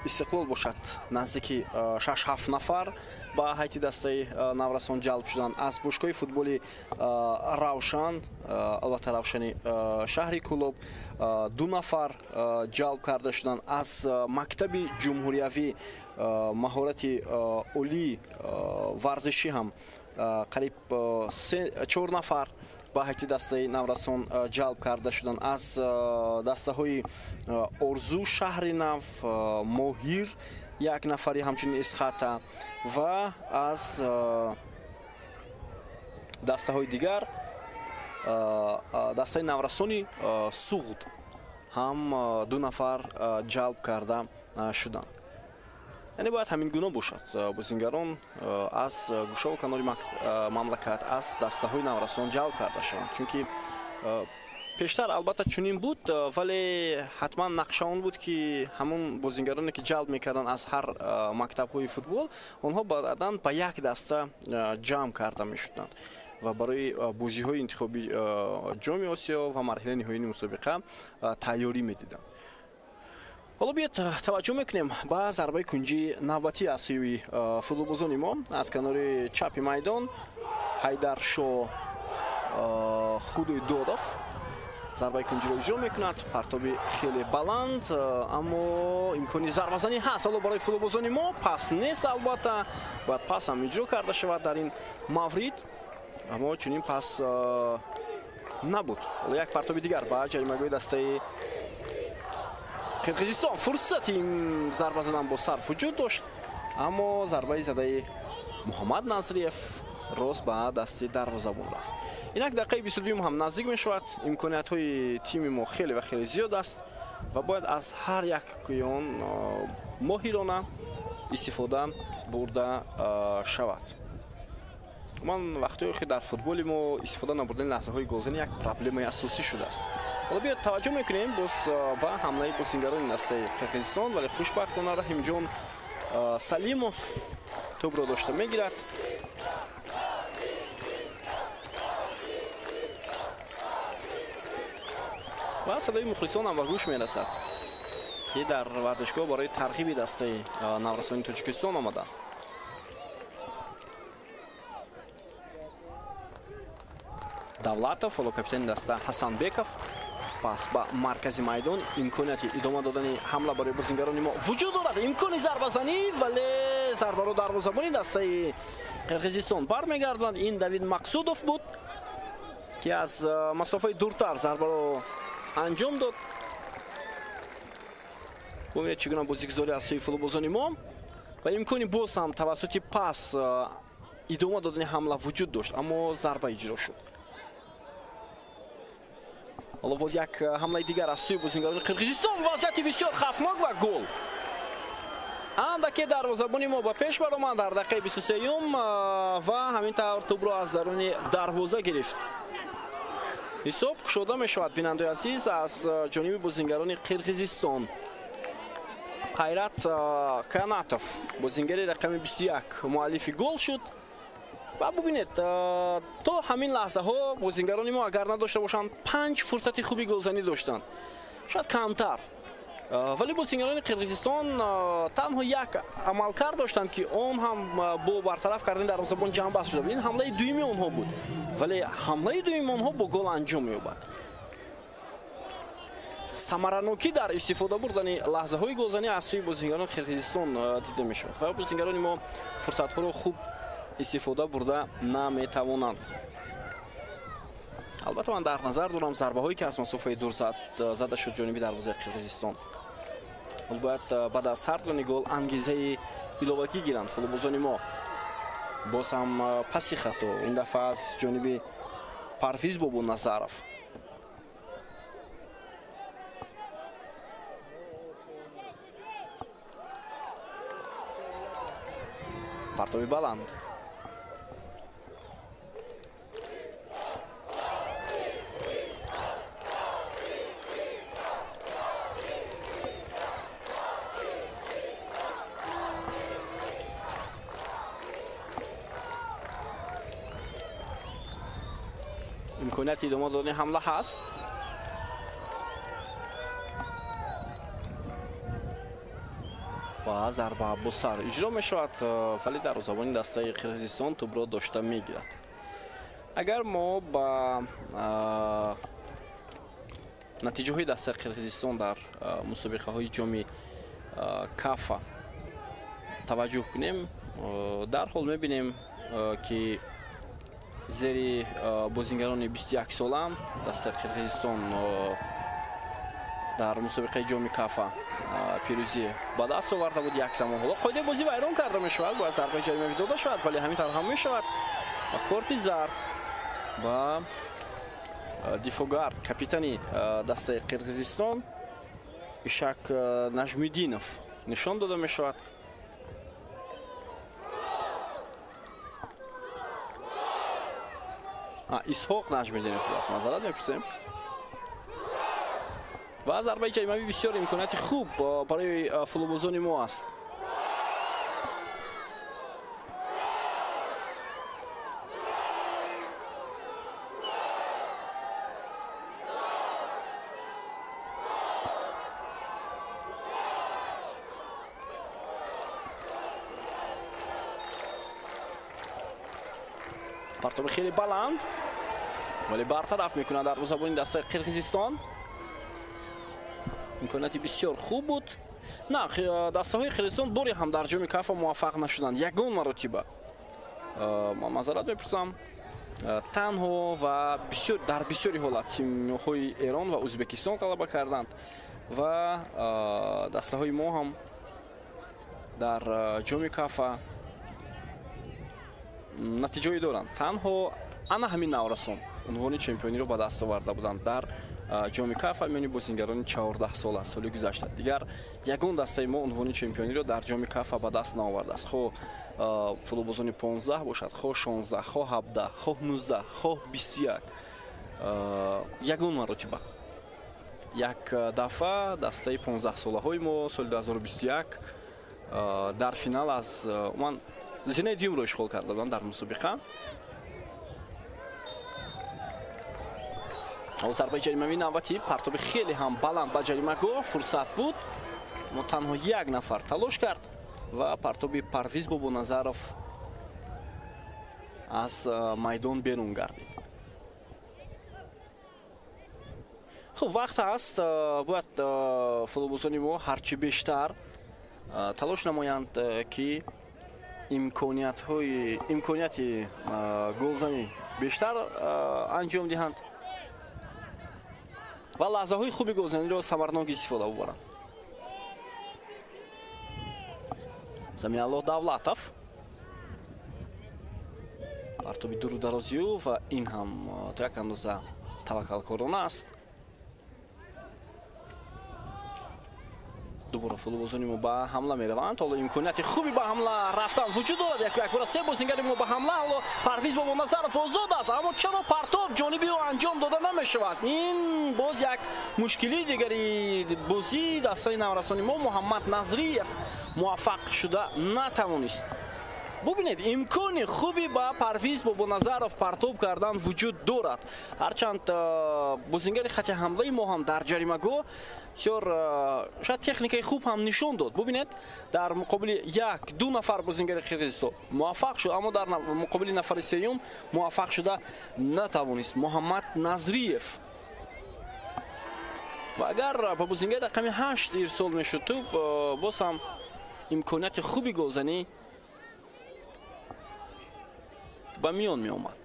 Истиқлол бошад наздики 6-7 нафар ба ҳайати дастаи наврасон ҷалб шуданд. Аз бошгоҳи футболи Равшан, албатта Равшани шаҳри Кӯлоб, 2 нафар ҷалб карда шуданд. Аз мактаби ҷумҳуриявӣ маҳорати олии варзишӣ ҳам қариб 4 нафар ба ҳайати дастаи наврасон ҷалб карда шуданд. Аз дастаҳои Орзу шаҳри Нав, Моҳир 1 нафари, ҳамчунин Исхата ва аз дастаҳои дигар дастаи наврасони Суғд ҳам 2 нафар ҷалб карда шуданд. Яъне бояд ҳамин гуна бошад. Бозингарон аз гӯшаву канори мамлакат, аз дастаҳои наврасон ҷалб карда шаванд, чунки пештар албатта чунин буд, вале ҳатман нақша он буд, ки ҳамон бозингароне ки ҷалб мекарданд аз ҳар мактабҳои футбол, онҳо баъдан ба як даста ҷамъ карда мешуданд ва барои бозиҳои интихоби Ҷоми Осиё ва марҳилаи ниҳоии мусобиқа тайёрӣ медиданд. Ҳоло биёед таваҷҷӯҳ мекунем ба зарбаи кунҷии навбатӣ аз сӯи футболбозони мо. Аз канори чапи майдон Ҳайдаршо Худойдодов зарбаи кунҷиро иҷро мекунад. Партоби хеле баланд, аммо имкони зарбазанӣ ҳаст. Ҳоло барои футболбозони мо пас нест, албатта бояд пас ҳам иҷро карда шавад дар ин маврид, аммо чунин пас набуд. Ҳоло як партоби дигар ба ҷаримагоҳи дастаи Қирғизистон. Фурсати зарба задан бо сар вуҷуд дошт, аммо зарбаи задаи Муҳаммад Назриев рост ба дасти дарвозабон рафт. Инак дақиқаи 22 ҳам наздик мешавад. Имкониятҳои тими мо хеле ва хеле зиёд аст ва бояд аз ҳар як он моҳирона истифода бурда шавад. Ман вақтҳое ки дар футболи мо истифода набурдани лаҳзаҳои голзанӣ як проблемаи асосӣ шудааст. Ҳоло биёед таваҷҷӯҳ мекунем боз ба ҳамлаи бозингарони дастаи Қирғизистон, вале хушбахтона Раҳимҷон Салимов тӯбро дошта мегирад. Ва садои мухлисон ҳам ба гӯш мерасад, ки дар варзишгоҳ барои тарғиби дастаи наврасони Тоҷикистон омаданд. Давлатов, ҳоло капитани даста Ҳасанбеков, пас ба маркази майдон. Имконияти идома додани ҳамла барои бозингарони мо вуҷуд дорад. Имкони зарбазанӣ, вале зарбаро дарвозабони дастаи Қирғизистон бармегардонад. Ин Давид Мақсудов буд, ки аз масофаи дуртар зарбаро анҷом дод. Бубинед, чӣ гуна бозигузорӣ аз сӯи футболбозони мо ва имкони боз ҳам тавассути пас идома додани ҳамла вуҷуд дошт, аммо зарба иҷро шуд. Ҳоло боз як ҳамлаи дигар аз сӯи бозингарони Қирғизистон, вазъияти бисёр хавфнок ва гол. Андаке дарвозабони мо ба пеш баромад дар дақиқаи 23-юм ва ҳамин тавр тӯбро аз даруни дарвоза гирифт. Ҳисоб кушода мешавад, бинандаи азиз, аз ҷониби бозингарони Қирғизистон. Қайрат Канатов, бозингари рақами 21, муаллифи гол шуд. Ва бубинед, то ҳамин лаҳзаҳо бозингарони мо агар надошта бошанд, 5 фурсати хуби голзанӣ доштанд, шояд камтар. Вале бозингарони Қирғизистон танҳо як амалкард доштанд, ки он ҳам бо бартараф кардани дарвозабон ҷамъбаст шуда буд. Ин ҳамлаи дуюми онҳо буд, вале ҳамлаи дуюми онҳо бо гол анҷом меёбад. Самаранокӣ дар истифода бурдани лаҳзаҳои голзанӣ аз сӯи бозингарони Қирғизистон дида мешавад ва бозингарони мо фурсатҳоро хуб истифода бурда наметавонанд. Албатта, ман дар назар дорам зарбаҳое, ки аз масофаи дур зада шуд ҷониби дарвозаи Қирғизистон. Ҳол бояд баъд аз сар додани гол ангезаи иловагӣ гиранд футболбозони мо. Боз ҳам паси хато, ин дафъа аз ҷониби Парвиз Бобоназаров. Партоби баланд. Имконияти идома додани ҳамла ҳаст. Ва зарба бо сар иҷро мешавад, вале дарвозабони дастаи Қирғизистон тӯбро дошта мегирад. Агар мо ба натиҷаҳои дастаи Қирғизистон дар мусобиқаҳои ҷоми Кафа таваҷҷӯҳ кунем, дарҳол мебинем, ки зери бозингарони 21 сола дастаи Қирғизистон дар мусобиқаи ҷоми Кафа пирӯзӣ ба даст оварда буд як замон. Ҳоло қоидаи бозӣ вайрон карда мешавад, бояд зарбаи ҷаримавӣ дода шавад, вале ҳамин тавр ҳам мешавад ва корти зард ба дифогар, капитани дастаи Қирғизистон Ишак Нажмидинов нишон дода мешавад. Исҳоқ Нажмидинов аст, маъзарат мепурсем. Ва зарбаи ҷаримавӣ бисёр имконияти хуб барои футболбозони мо аст. Партоби хеле баланд, вале бартараф мекунад дарвозабони дастаи Қирғизистон. Имконияти бисёр хуб буд. На, дастаҳои Қирғизистон боре ҳам дар ҷоми Кафа муваффақ нашуданд, ягон маротиба. Ман маъзарат мепурсам, танҳо ва дар бисёри ҳолат тимҳои Эрон ва Ӯзбекистон ғалаба карданд ва дастаҳои мо ҳам дар ҷоми Кафа натиҷое доранд. Танҳо ана ҳамин наврасон унвони чемпиониро ба даст оварда буданд дар ҷоми Кафа миёни бозингарони 14 сола соли гузашта. Дигар ягон дастаи мо унвони чемпиониро дар ҷоми Кафа ба даст наовардааст. Хоҳ футболбозони 15 бошад, хоҳ 16, хоҳ 17, хоҳ 19, хоҳ 21, ягон маротиба. Як дафъа дастаи 15 солаҳои мо соли 2021 дар финал аз ман зинаи дуюмро ишғол карда буданд дар мусобиқа. Ҳоло зарбаи ҷаримавии навбатӣ, партоби хеле ҳам баланд ба ҷаримагоҳ, фурсат буд, аммо танҳо як нафар талош кард ва партоби Парвиз Бобоназаров аз майдон берун гардид. Хуб, вақт ҳаст, бояд футболбозони мо ҳарчи бештар талош намоянд, ки имконияти голзанӣ бештар анҷом диҳанд ва лаҳзаҳои хуби голзаниро самарнок истифода бубаранд. Заминаллоҳ Давлатов. Партоби дуру дарози ӯ ва ин ҳам то як андоза таваккалкорона аст. Дубора футболбозони мо ба ҳамла мераванд. Ҳоло имконияти хуби ба ҳамла рафтан вуҷуд дорад. Якбора се бозингари мо ба ҳамла. Ҳоло Парвиз Бобоназаров озод аст, аммо чаро партоб ҷониби ӯ анҷом дода намешавад? Ин боз як мушкилии дигари бозии дастаи наврасони мо. Муҳаммад Назриев муваффақ шуда натавонист. Бубинед, имкони хуби ба Парвиз Бобоназаров партоб кардан вуҷуд дорад. Ҳарчанд бозингари хати ҳамлаи мо ҳам дар ҷаримагоҳ бисёр шояд техникаи хуб ҳам нишон дод. Бубинед, дар муқобили як ду нафар бозингари Қирғизистон муваффақ шуд, аммо дар муқобили нафари сеюм муваффақ шуда натавонист Муҳаммад Назриев. Ва агар ба бозингари рақами 8 ирсол мешуд тӯб, боз ҳам имконияти хуби голзанӣ ба миён меомад.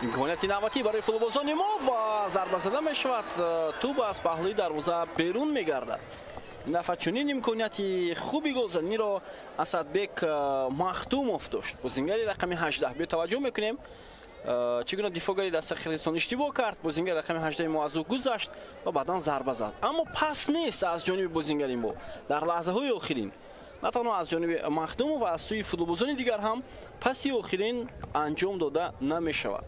Имконияти навбатӣ барои футболбозони мо ва зарба зада мешавад. Тӯб аз паҳлӯи дарвоза берун мегардад. Ин дафъа чунин имконияти хуби голзаниро Асадбек Махтумов дошт. Бозингари рақами 18. Биё таваҷҷӯҳ мекунем, чӣ гуна дифоъгари дастаи Қирғизистон иштибоҳ кард. Бозингари рақами 18 мо аз ӯ гузашт ва баъдан зарба зад, аммо пас нест аз ҷониби бозингари мо. Дар лаҳзаҳои охирин на танҳо аз ҷониби Махтумов ва аз сӯи футболбозони дигар ҳам паси охирин анҷом дода намешавад.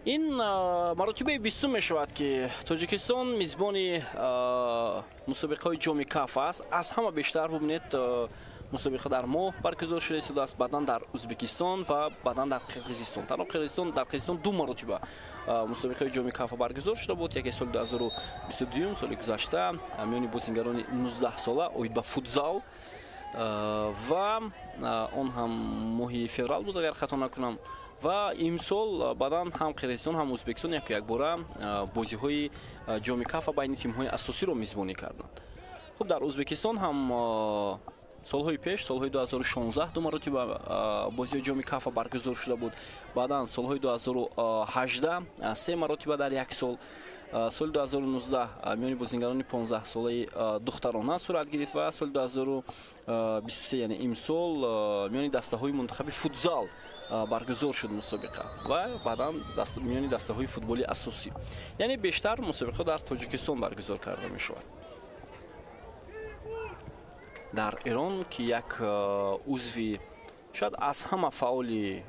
Ин маротибаи бистум мешавад, ки Тоҷикистон мизбони мусобиқаҳои ҷоми каф аст. Аз ҳама бештар бубинед, мусобиқа дар мо баргузор шуда истодааст, баъдан дар Ӯзбекистон ва баъдан дар Қирғизистон. Танҳо Қирғизистон, дар Қирғизистон ду маротиба мусобиқаи ҷоми каф баргузор шуда буд. Яке соли 2022, соли гузашта, миёни бозингарони 19 сола оид ба футзал ва он ҳам моҳи феврал буд, агар хато накунам. Ва имсол баъдан ҳам Қирғизистон, ҳам Ӯзбекистон яку якбора бозиҳои ҷоми кафа байни тимҳои асосиро мизбонӣ карданд. Хуб, дар Ӯзбекистон ҳам солҳои пеш, солҳои 2016 ду маротиба бозиҳои ҷоми кафа баргузор шуда буд. Баъдан солҳои 2018 се маротиба дар як сол. Соли 2019 миёни бозингарони 15 солаи духтарона сурат гирифт ва соли 2023, яъне имсол, миёни дастаҳои мунтахаби футзал баргузор шуд мусобиқа ва баъдан миёни дастаҳои футболи асосӣ. Яъне бештар мусобиқа дар Тоҷикистон баргузор карда мешавад. Дар Эрон, ки як узви шояд аз ҳама фаъоли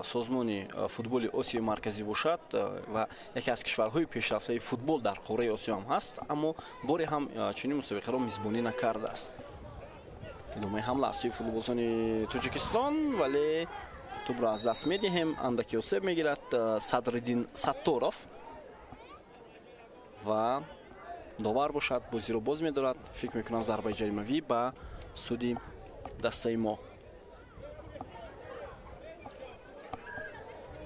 созмони футболи Осиёи Марказӣ бошад ва яке аз кишварҳои пешрафтаи футбол дар қораи Осиё ҳам ҳаст, аммо боре ҳам чунин мусобиқаро мизбонӣ накардааст. Идомаи ҳамла аз сӯи футболбозони Тоҷикистон, вале тӯбро аз даст медиҳем. Андаки осеб мегирад Садриддин Сатторов ва довар бошад бозиро боз медорад. Фикр мекунам, зарбаи ҷаримавӣ ба суди дастаи мо.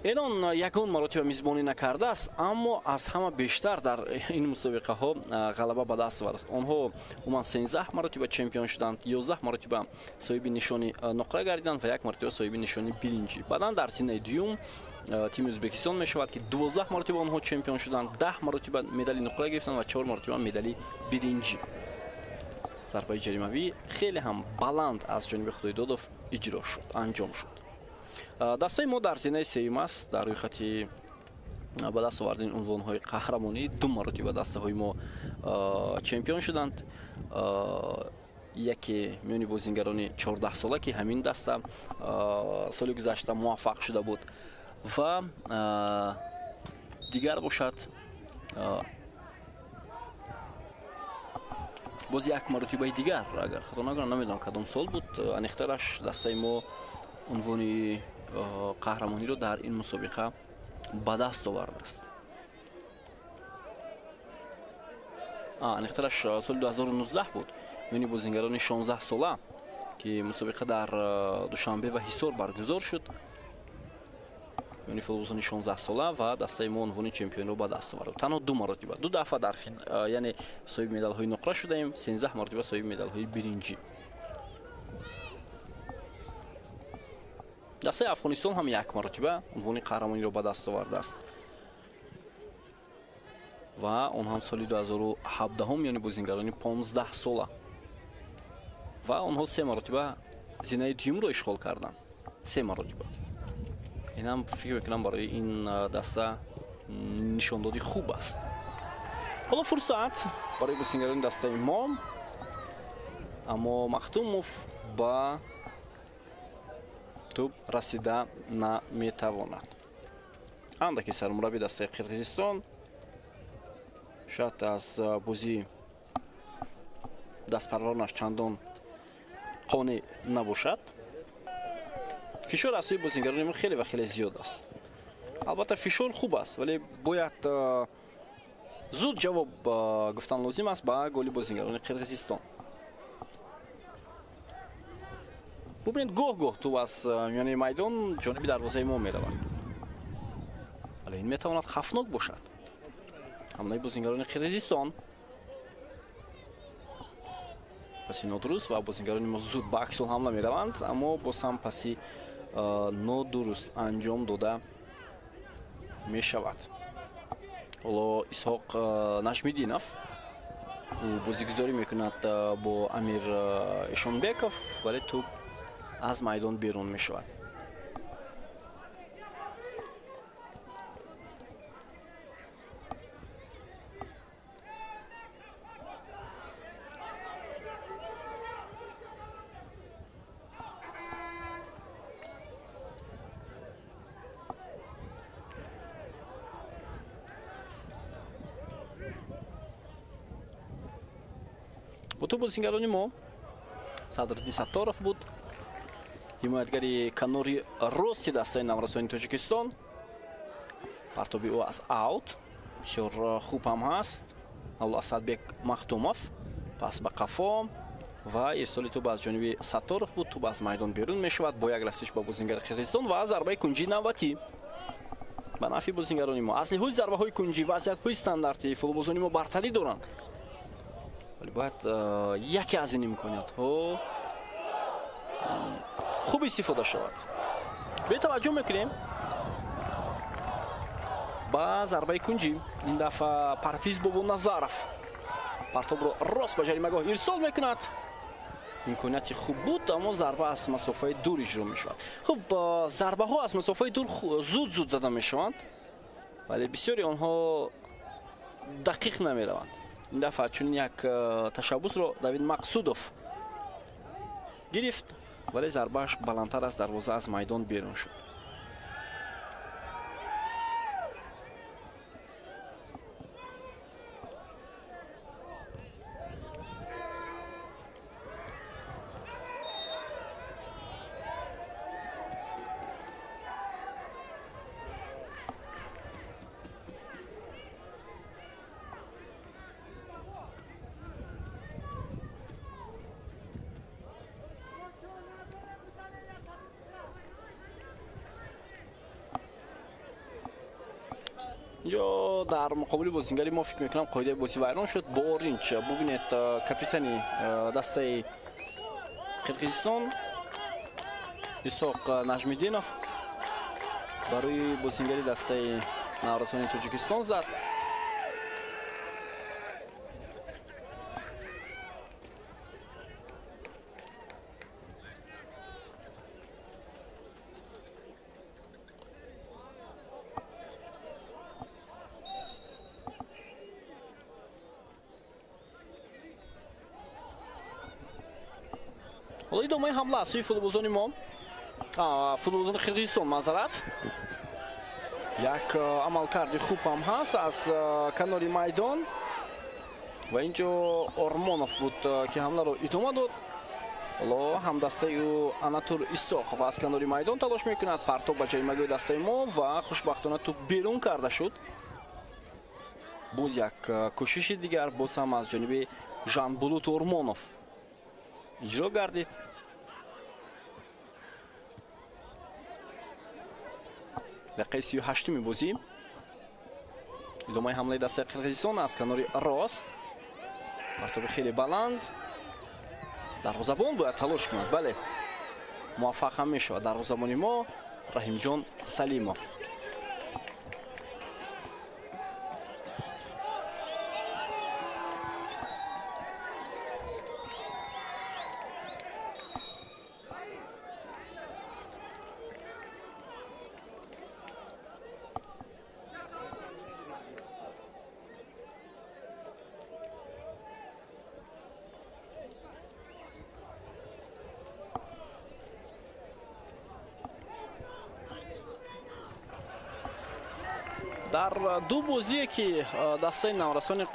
Эрон ягон маротиба мизбонӣ накардааст, аммо аз ҳама бештар дар ин мусобиқаҳо ғалаба ба даст овардааст. Онҳо умуман 13 маротиба чемпион шуданд, 11 маротиба соҳиби нишони нуқра гардиданд ва як маротиба соҳиби нишони биринҷӣ. Баъдан дар зинаи дуюм тими Ӯзбекистон мешавад, ки 12 маротиба онҳо чемпион шуданд, 10 маротиба медали нуқра гирифтанд ва 4 маротиба медали биринҷӣ. Зарбаи ҷаримавӣ хеле ҳам баланд аз ҷониби Худойдодов иҷро шуд, анҷом шуд. Дастаи мо дар зинаи сеюм аст дар рӯйхати ба даст овардани унвонҳои қаҳрамонӣ. Ду маротиба дастаҳои мо чемпион шуданд. Яке миёни бозингарони 14 сола, ки ҳамин даста соли гузашта муваффақ шуда буд, ва дигар бошад боз як маротибаи дигар, агар хато накунам, намедонам кадом сол буд, аниқтараш дастаи мо унвони қаҳрамониро дар ин мусобиқа ба даст овардааст. Аниқтараш соли 2019 буд, миёни бозингарони 16 сола Ки мусобиқа дар Душанбе ва Ҳисор баргузор шуд. Миёни футболбозони 16 сола ва дастаи мо унвони чемпионро ба даст овард. Танҳо ду маротиба, ду дафъа дар яъне соҳиби медалҳои нуқра шудаем, 13 маротиба соҳиби медалҳои биринҷӣ. Дастаи Афғонистон ҳам як маротиба унвони қаҳрамониро ба даст овардааст. Ва он ҳам соли 2017 миёни бозингарони 15 сола. Ва онҳо се маротиба зинаи дуюмро ишғол карданд. Се маротиба. Ин ҳам фикр мекунам барои ин даста нишондоди хуб аст. Ҳоло фурсат барои бозингарони дастаи мо, аммо Махтумов ба тӯб расида наметавонад. Андаки сармурабби дастаи Қирғизистон шояд аз бозии дастпарваронаш чандон қонеъ набошад. Фишор аз сӯи бозингарони мо хеле ва хеле зиёд аст. Албатта фишор хуб аст, вале бояд зуд ҷавоб гуфтан лозим аст ба голи бозингарони Қирғизистон. Бубинед, гоҳ-гоҳ тӯб аз миёнаи майдон ҷониби дарвозаи мо меравад. Вале ин метавонад хавфнок бошад. Ҳамлаи бозингарони Қирғизистон паси нодуруст ва бозингарони мо зуд ба аксул ҳамла мераванд, аммо боз ҳам паси нодуруст анҷом дода мешавад. Ҳоло Исҳоқ Нажмиддинов ӯ бозигузорӣ мекунад бо Амир Ишонбеков, вале тӯб аз майдон берун мешавад. Бо тӯб бозингарони мо Садриддин Сатторов буд, ҳимоятгари канори рости дастаи наврасони Тоҷикистон. Партоби ӯ аз аут бисёр хуб ҳам ҳаст. Авло Асадбек Махтумов пас ба қафо ва ирсоли тӯб аз ҷониби Сатторов буд. Тӯб аз майдон берун мешавад бо як расиш ба бозингари Қирғизистон ва зарбаи кунҷии навбатӣ ба нафъи бозингарони мо. Аз лиҳози зарбаҳои кунҷӣ вазъиятҳои стандартӣ футболбозони мо бартарӣ доранд, вале бояд яке аз ин имкониятҳо хуб истифода шавад. Бетаваҷҷӯҳ мекунем ба зарбаи кунҷӣ. Ин дафъа Парвиз Бобоназаров партобро рост ба ҷаримагоҳ ирсол мекунад. Имконияти хуб буд, аммо зарба аз масофаи дур иҷро мешавад. Хуб, зарбаҳо аз масофаи дур зуд-зуд зада мешаванд, вале бисёри онҳо дақиқ намераванд. Ин дафъа чунин як ташаббусро Давид Мақсудов гирифт, вале зарбааш баландтар аз дарвоза аз майдон берун шуд. Инҷо дар муқобили бозингари мо фикр мекунам қоидаи бозӣ вайрон шуд. Бо оринҷ бубинед, капитани дастаи Қирғизистон Исоқ Нажмиддинов барои бозингари дастаи наврасони Тоҷикистон зад. Ҳоло идомаи ҳамла аз сӯи футболбозони мо, футболбозони Қирғизистон, маъзарат. Як амалкарди хуб ҳам ҳаст аз канори майдон ва инҷо Ормонов буд, ки ҳамларо идома дод. Ҳоло ҳамдастаи ӯ Анатур Исоқов аз канори майдон талош мекунад. Партоб ба ҷаримагоҳи дастаи мо ва хушбахтона тӯб берун карда шуд. Боз як кӯшиши дигар, боз ҳам аз ҷониби Жанбулут Ормонов иҷро гардид. Дақиқаи 38-уми бозӣ. Идомаи ҳамлаи дастаи Қирғизистон аз канори рост. Партоби хеле баланд. Дарвозабон бояд талош кунад. Бале, муваффақ ҳам мешавад дарвозабони мо Раҳимҷон Салимов. Дар ду бозие ки дастаи наврасони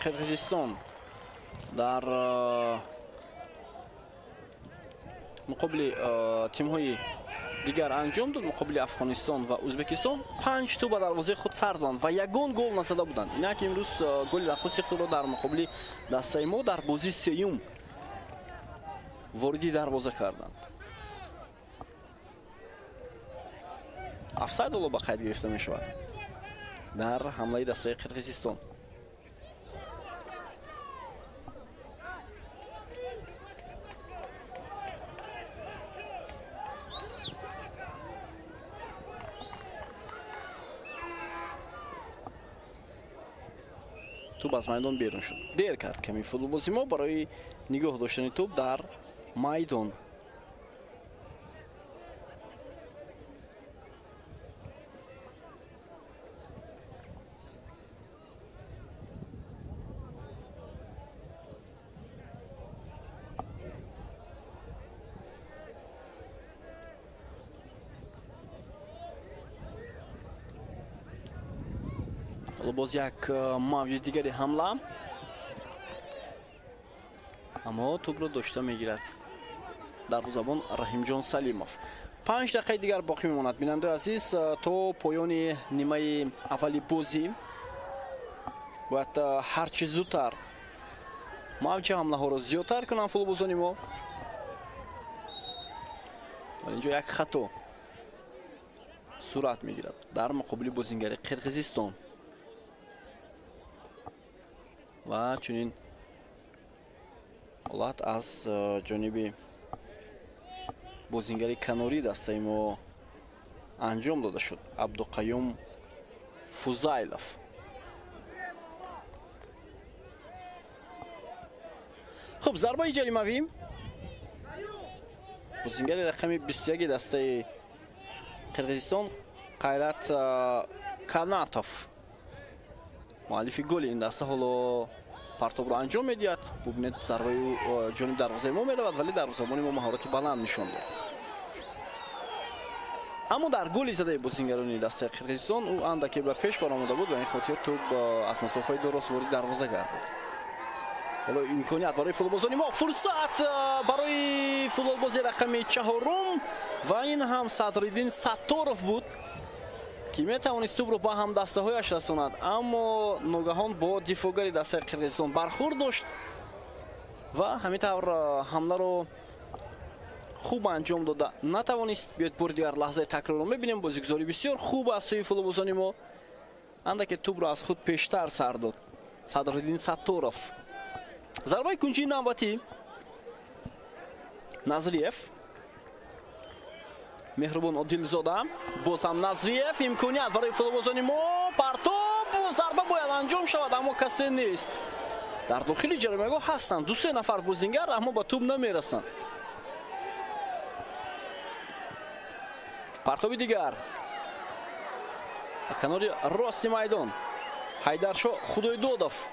Қирғизистон дар муқобили тимҳои дигар анҷом дод, муқобили Афғонистон ва Ӯзбекистон, 5 тӯб ба дарвозаи худ сар доданд ва ягон гол назада буданд. Инак имрӯз голи нахусти худро дар муқобили дастаи мо дар бозии сеюм вориди дарвоза карданд. Офсайд ҳоло ба қайд гирифта мешавад дар ҳамлаи дастаи Қирғизистон. Тӯб аз майдон берун шуд. Дер кард ками футболбози мо барои нигоҳ доштани тӯб дар майдон. Боз як мавҷи дигари ҳамла, аммо тӯбро дошта мегирад дарвозабон Раҳимҷон Салимов. 5 дақиқаи дигар боқӣ мемонад, бинандаи азиз, то поёни нимаи аввали бозӣ. Бояд ҳарчи зудтар мавҷи ҳамлаҳоро зиёдтар кунанд футболбозони мо. Инҷо як хато сурат мегирад дар муқобили бозингари Қирғизистон ва чунин ҳолат аз ҷониби бозингари канорӣ дастаи мо анҷом дода шуд, Абдуқаюм Фузайлов. Хуб, зарбаи ҷаримавӣ. Бозингари рақами 21 дастаи Қирғизистон Қайрат Канатов, муаллифи голи ин даста, ҳоло партобро анҷом медиҳад. Бубинед, зарбаи ӯ ҷониби дарвозаи мо меравад, вале дарвозабони мо маҳорати баланд нишон дод. Аммо дар голи задаи бозингарони дастаи Қирғизистон ӯ андаке ба пеш баромада буд ва ин хотир тӯб аз масофаи дурост ворид дарвоза гардид. Ҳоло имконият барои футболбозони мо, фурсат барои футболбози рақами 4 ва ин ҳам Садриддин Сатторов буд ки метавонист тӯбро ба ҳамдастаҳояш расонад, аммо ногаҳон бо дифоъгари дастаи Қирғизистон бархӯрд дошт ва ҳамин тавр ҳамларо хуб анҷом дода натавонист. Биёед бори дигар лаҳзаи такрорро мебинем. Бозигузорӣ бисёр хуб аз сӯи футболбозони мо, андаке тӯбро аз худ пештар сар дод Садриддин Сатторов. Зарбаи кунҷии навбатӣ Назриев, Меҳрубон Одилзода, боз ҳам Назриев. Имконият барои футболбозони мо, партоб, зарба бояд анҷом шавад, аммо касе нест. Дар дохили ҷаримагоҳ ҳастанд 2-3 нафар бозингар, аммо ба тӯб намерасанд. Партоби дигар ба канори рости майдон, Ҳайдаршо Худойдодов.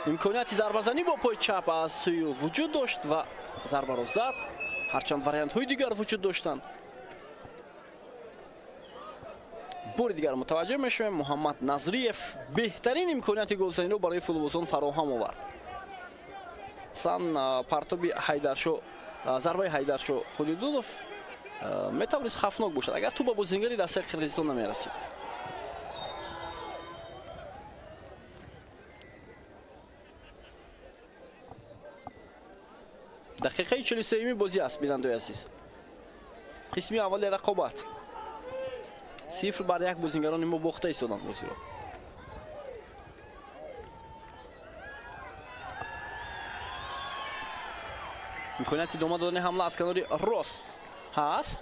Имконияти зарбазанӣ бо пои чап аз сӯи ӯ вуҷуд дошт ва зарбаро зад, ҳарчанд вариантҳои дигар вуҷуд доштанд. Бори дигар мутаваҷҷеҳ мешавем, Муҳаммад Назриев беҳтарин имконияти голзаниро барои футболбозон фароҳам овард. Сан партоби Ҳайдаршо, зарбаи Ҳайдаршо Худойдодов метавонист хавфнок бошад, агар тӯб ба бозингари дастаи Қирғизистон намерасид. Дақиқаи 43-ми бозӣ аст, бинандаи азиз. Қисми аввали рақобат. 0-1 бозингарони мо бохта истоданд бозиро. Имконияти идома додани ҳамла аз канори рост ҳаст.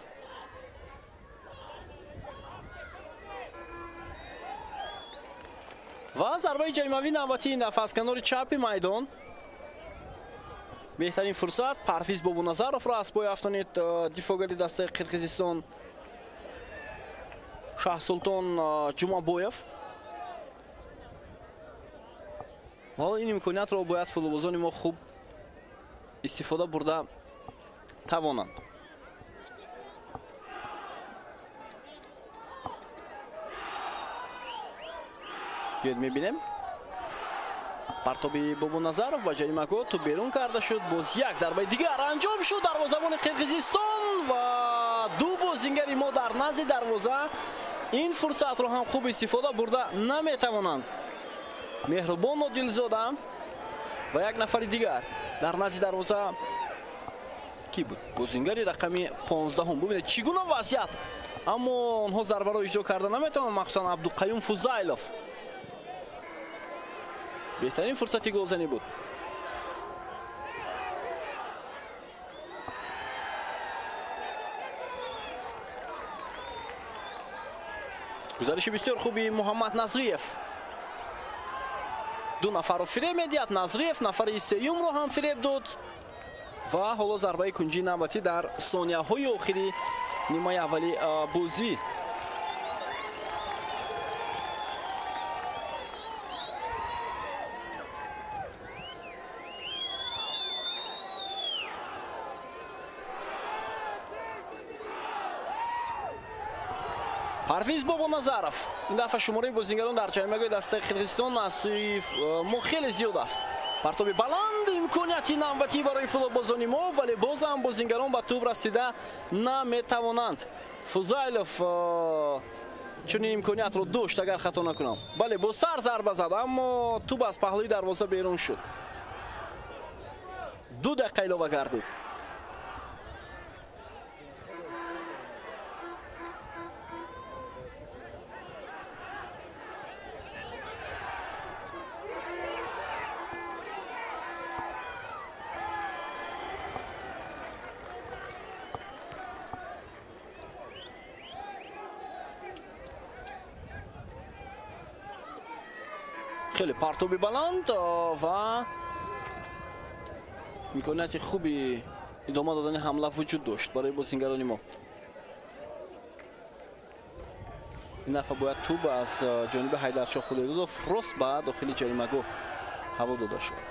Ва зарбаи ҷаримавӣ навбатии ин дафъа аз канори чапи майдон. Беҳтарин фурсат Парвиз Бобоназаровро аз пой афтонид дифоъгари дастаи Қирғизистон Шаҳсултон Ҷумабоев. Ҳоло ин имкониятро бояд футболбозони мо хуб истифода бурда тавонанд. Биёед мебинем. Партоби Бобоназаров ба ҷаримагоҳ тӯб берун карда шуд. Боз як зарбаи дигар анҷом шуд. Дарвозабони Қирғизистон ва ду бозингари мо дар назди дарвоза ин фурсатро ҳам хуб истифода бурда наметавонанд. Меҳрубон Нодилзода ва як нафари дигар дар назди дарвоза ки буд? Бозингари рақами 15. Бубинед чӣ гуна вазъият, аммо онҳо зарбаро иҷро карда наметавонанд, махсусан Абдуқаюм Фузайлов. Беҳтарин фурсати голзанӣ буд. Гузариши бисёр хуби Муҳаммад Назриев. Ду нафарро фиреб медиҳад. Назриев нафари сеюмро ҳам фиреб дод ва ҳоло зарбаи кунҷии навбатӣ дар сонияҳои охири нимаи аввали бозӣ. Парвиз Бобоназаров. Ин дафъа шумораи бозингарон дар ҷаримагоҳи дастаи Қирғизистон аз сӯи мо хеле зиёд аст. Партоби баланд, имконияти навбатӣ барои футболбозони мо, вале боз ҳам бозингарон ба тӯб расида наметавонанд. Фузайлов чунин имкониятро дошт, агар хато накунам. Бале, бо сар зарба зад, аммо тӯб аз паҳлӯи дарвоза берун шуд. 2 дақиқа илова гардид. Хеле партоби баланд ва имконияти хуби идома додани ҳамла вуҷуд дошт барои бозингарони мо. Ин дафъа бояд тӯб аз ҷониби Ҳайдаршоҳ Худойдодов рост ба дохили ҷаримагоҳ ҳаво дода шавад.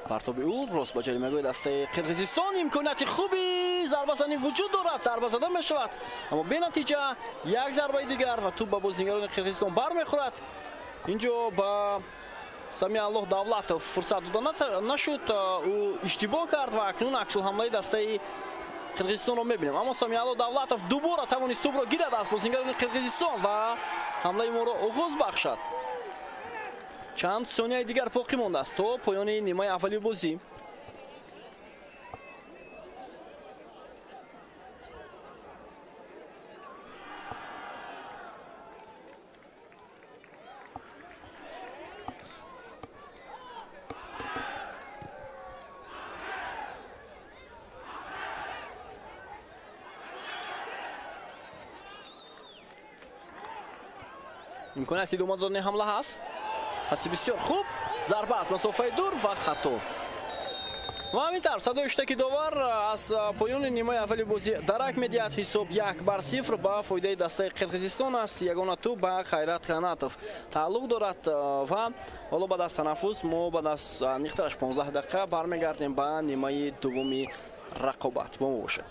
Партоби ӯ рост ба ҷаримагоҳи дастаи Қирғизистон. Имконияти хуби зарбазанӣ вуҷуд дорад, зарба зада мешавад, аммо бенатиҷа. Як зарбаи дигар ва тӯб ба бозингарони Қирғизистон бармехӯрад. Инҷо ба Самиаллоҳ Давлатов фурсат дода нашуд, ӯ иштибоҳ кард ва акнун аксулҳамлаи дастаи Қирғизистонро мебинем. Аммо Самиаллоҳ Давлатов дубора тавонист тӯбро гирад аз бозингарони Қирғизистон ва ҳамлаи моро оғоз бахшад. Чанд сонияи дигар боқӣ мондааст то поёни нимаи аввали бозӣ. Имконияти идома додани ҳамла ҳаст. Паси бисёр хуб, зарба аз масофаи дур ва хато. Ва ҳамин тавр садои шутаки довар аз поёни нимаи аввали бозӣ дарак медиҳад. Ҳисоб 1-0 ба фоидаи дастаи Қирғизистон аст. Ягона тӯб ба Хайрат Қанатов тааллуқ дорад ва ҳоло баъд аз танаффус мо баъд аз ниқтараш 15 дақиқа бармегардем ба нимаи дуввуми рақобат. Бо мо бошед.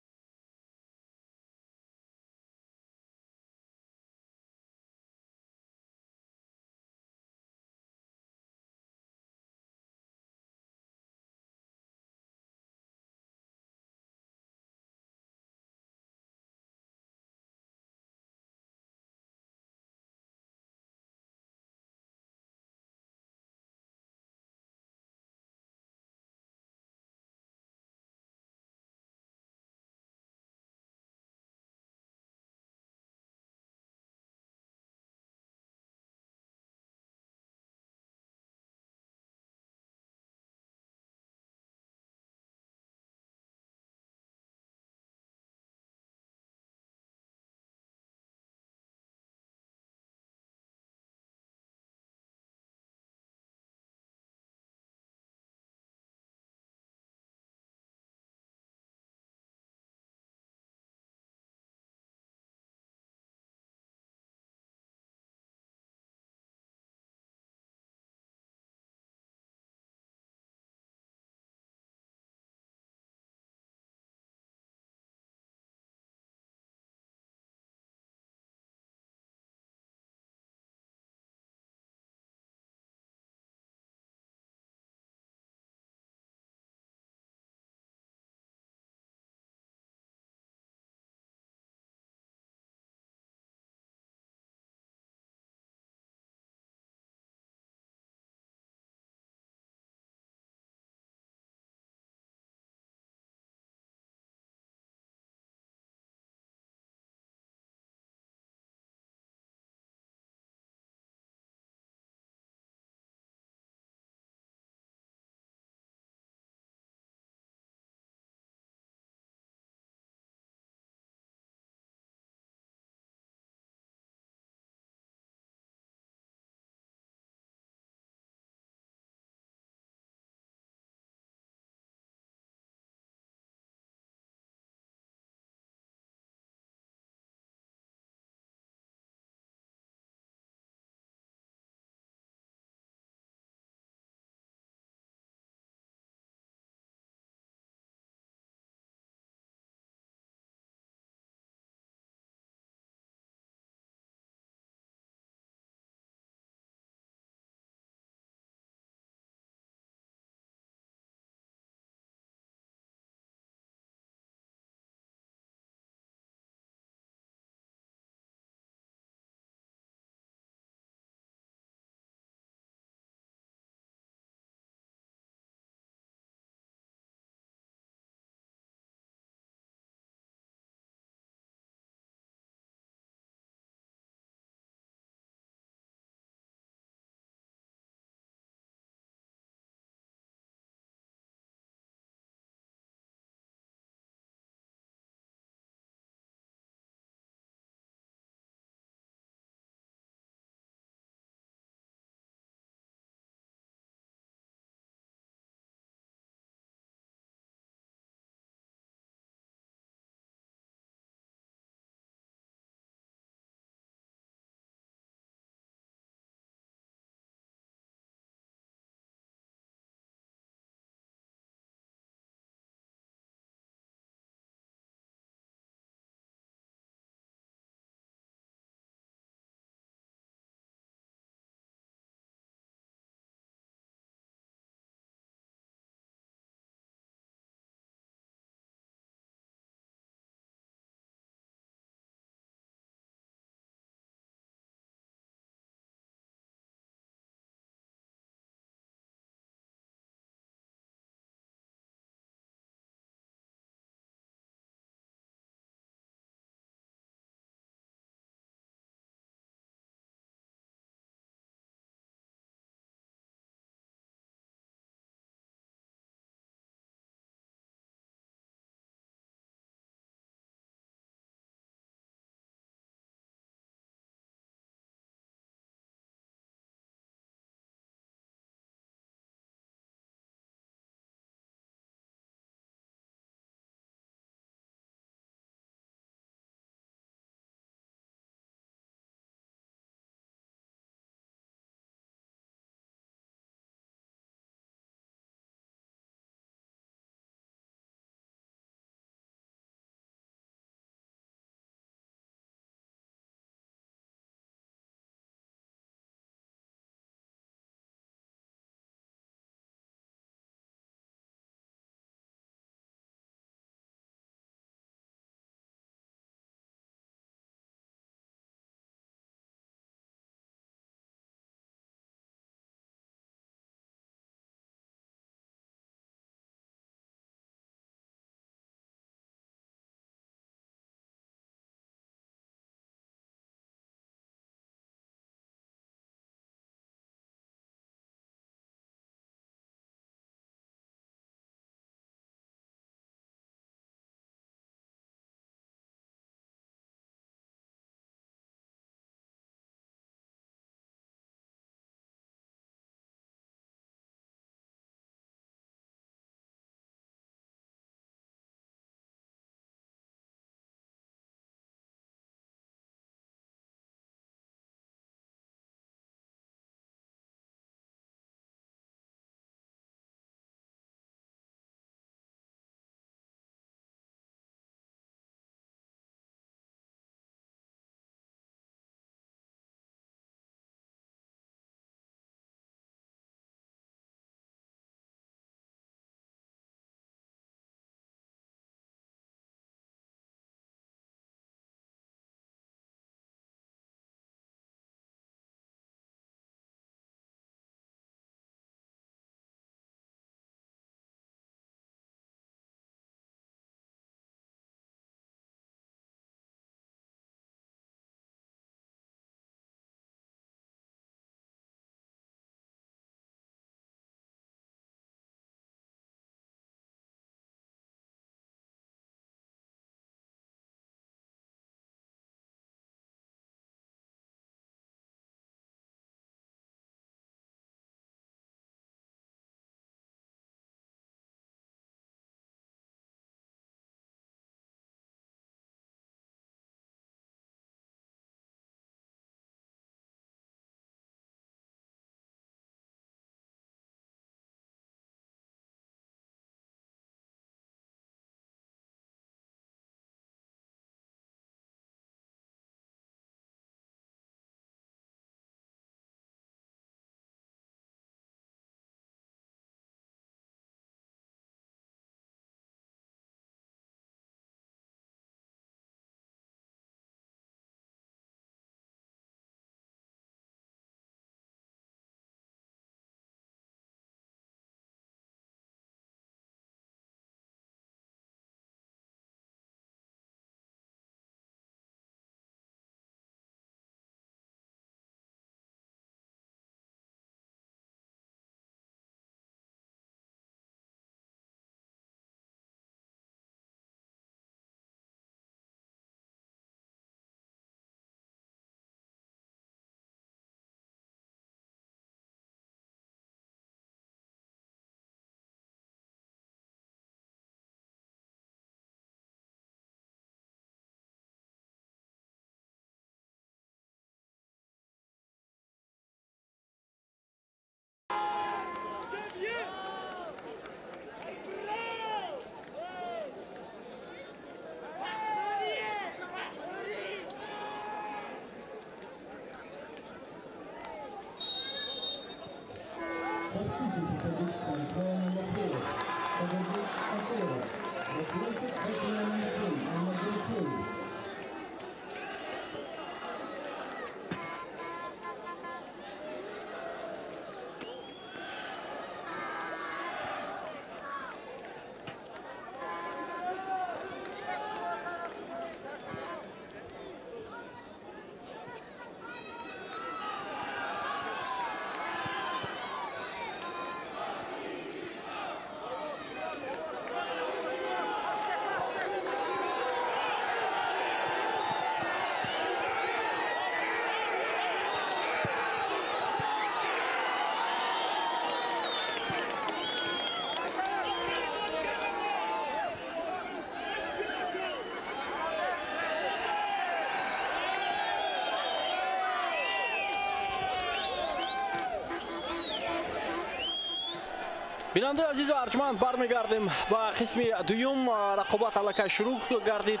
Бинандаи азизу арҷманд, бармегардем ба қисми дуюм. Рақобат аллакай шурӯъ гардид.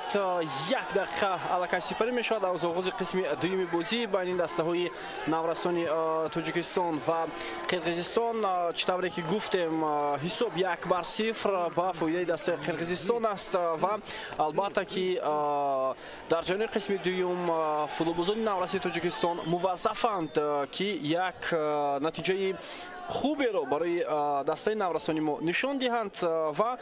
Як дақиқа аллакай сипарӣ мешавад аз оғози қисми дуюми бозӣ байни дастаҳои наврасони Тоҷикистон ва Қирғизистон. Чӣ тавре ки гуфтем, ҳисоб 1-0 ба фоидаи дастаи Қирғизистон аст ва албатта ки дар ҷараёни қисми дуюм футболбозони навраси Тоҷикистон муваззафанд, ки як натиҷаи хуберо барои дастаи наврасони мо нишон диҳанд ва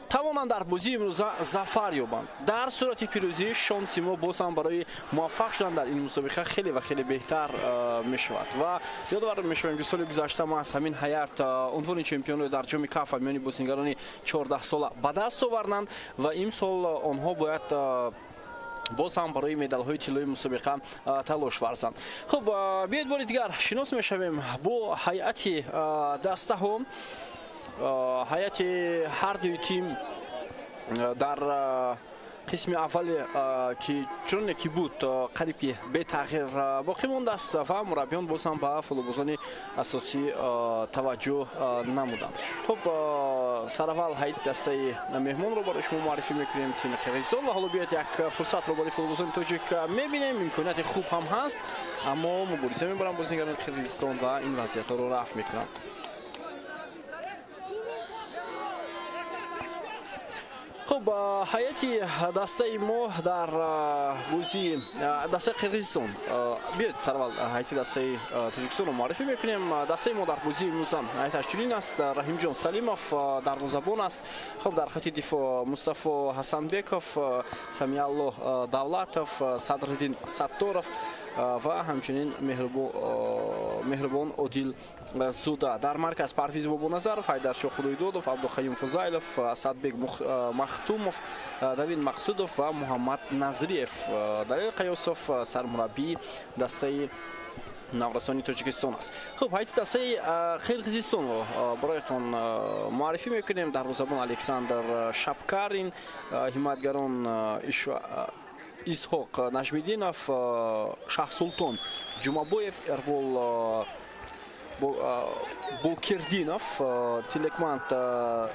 тавонанд дар бозии имрӯза зафар ёбанд. Дар сурати пирӯзӣ шонси мо боз ҳам барои муваффақ шудан дар ин мусобиқа хеле ва хеле беҳтар мешавад. Ва ёдовар мешавем, ки соли гузашта мо аз ҳамин ҳайат унвони чемпионро дар ҷоми кафа миёни бозингарони 14сола ба даст оварданд ва имсол онҳо бояд боз ҳам барои медалҳои тиллои мусобиқа талош варзанд. Хуб, биёед бори дигар шинос мешавем бо ҳайати дастаҳо. Ҳайати ҳар дуи тим дар қисми аввале ки чуноне ки буд қариб ки бетағйир боқӣ мондааст ва мураббиён боз ҳам ба футболбозони асосӣ таваҷҷӯҳ намуданд. Хуб, сараввал ҳайати дастаи меҳмонро барои шумо муаррифӣ мекунем, тими Қирғизистон. Ва ҳоло биёед як фурсатро барои футболбозони тоҷик мебинем. Имконияти хуб ҳам ҳаст, аммо мубориза мебаранд бозингарони Қирғизистон ва ин вазъиятҳоро рафъ мекунанд. Хуб, ҳайати дастаи мо дар бозии дастаи Қирғизистон. Биёед сараввал ҳайати дастаи Тоҷикистонро муаррифӣ мекунем. Дастаи мо дар бозии имрӯза ҳайаташ чунин аст. Раҳимҷон Салимов дарвозабон аст. Хуб, дар хати дифоъ Мустафо Ҳасанбеков, Самиалло Давлатов, Садриддин Сатторов ва ҳамчунин Меҳрубон Одил Зуда. Дар марказ Парвиз Бобоназаров, Ҳайдаршоҳ Худойдодов, Абдуқаюм Фузайлов, Асадбек Махтумов, Давид Мақсудов ва Муҳаммад Назриев. Далел Қаёсов сармураббии дастаи наврасони Тоҷикистон аст. Хуб, ҳайати дастаи Қирғизистонро бароятон муаррифӣ мекунем. Дарвозабон Александр Шапкарин, ҳимоятгарон Исҳоқ Нажмиддинов, Шаҳсултон Ҷумабоев, Эрбол Бокирдинов, Тилекманд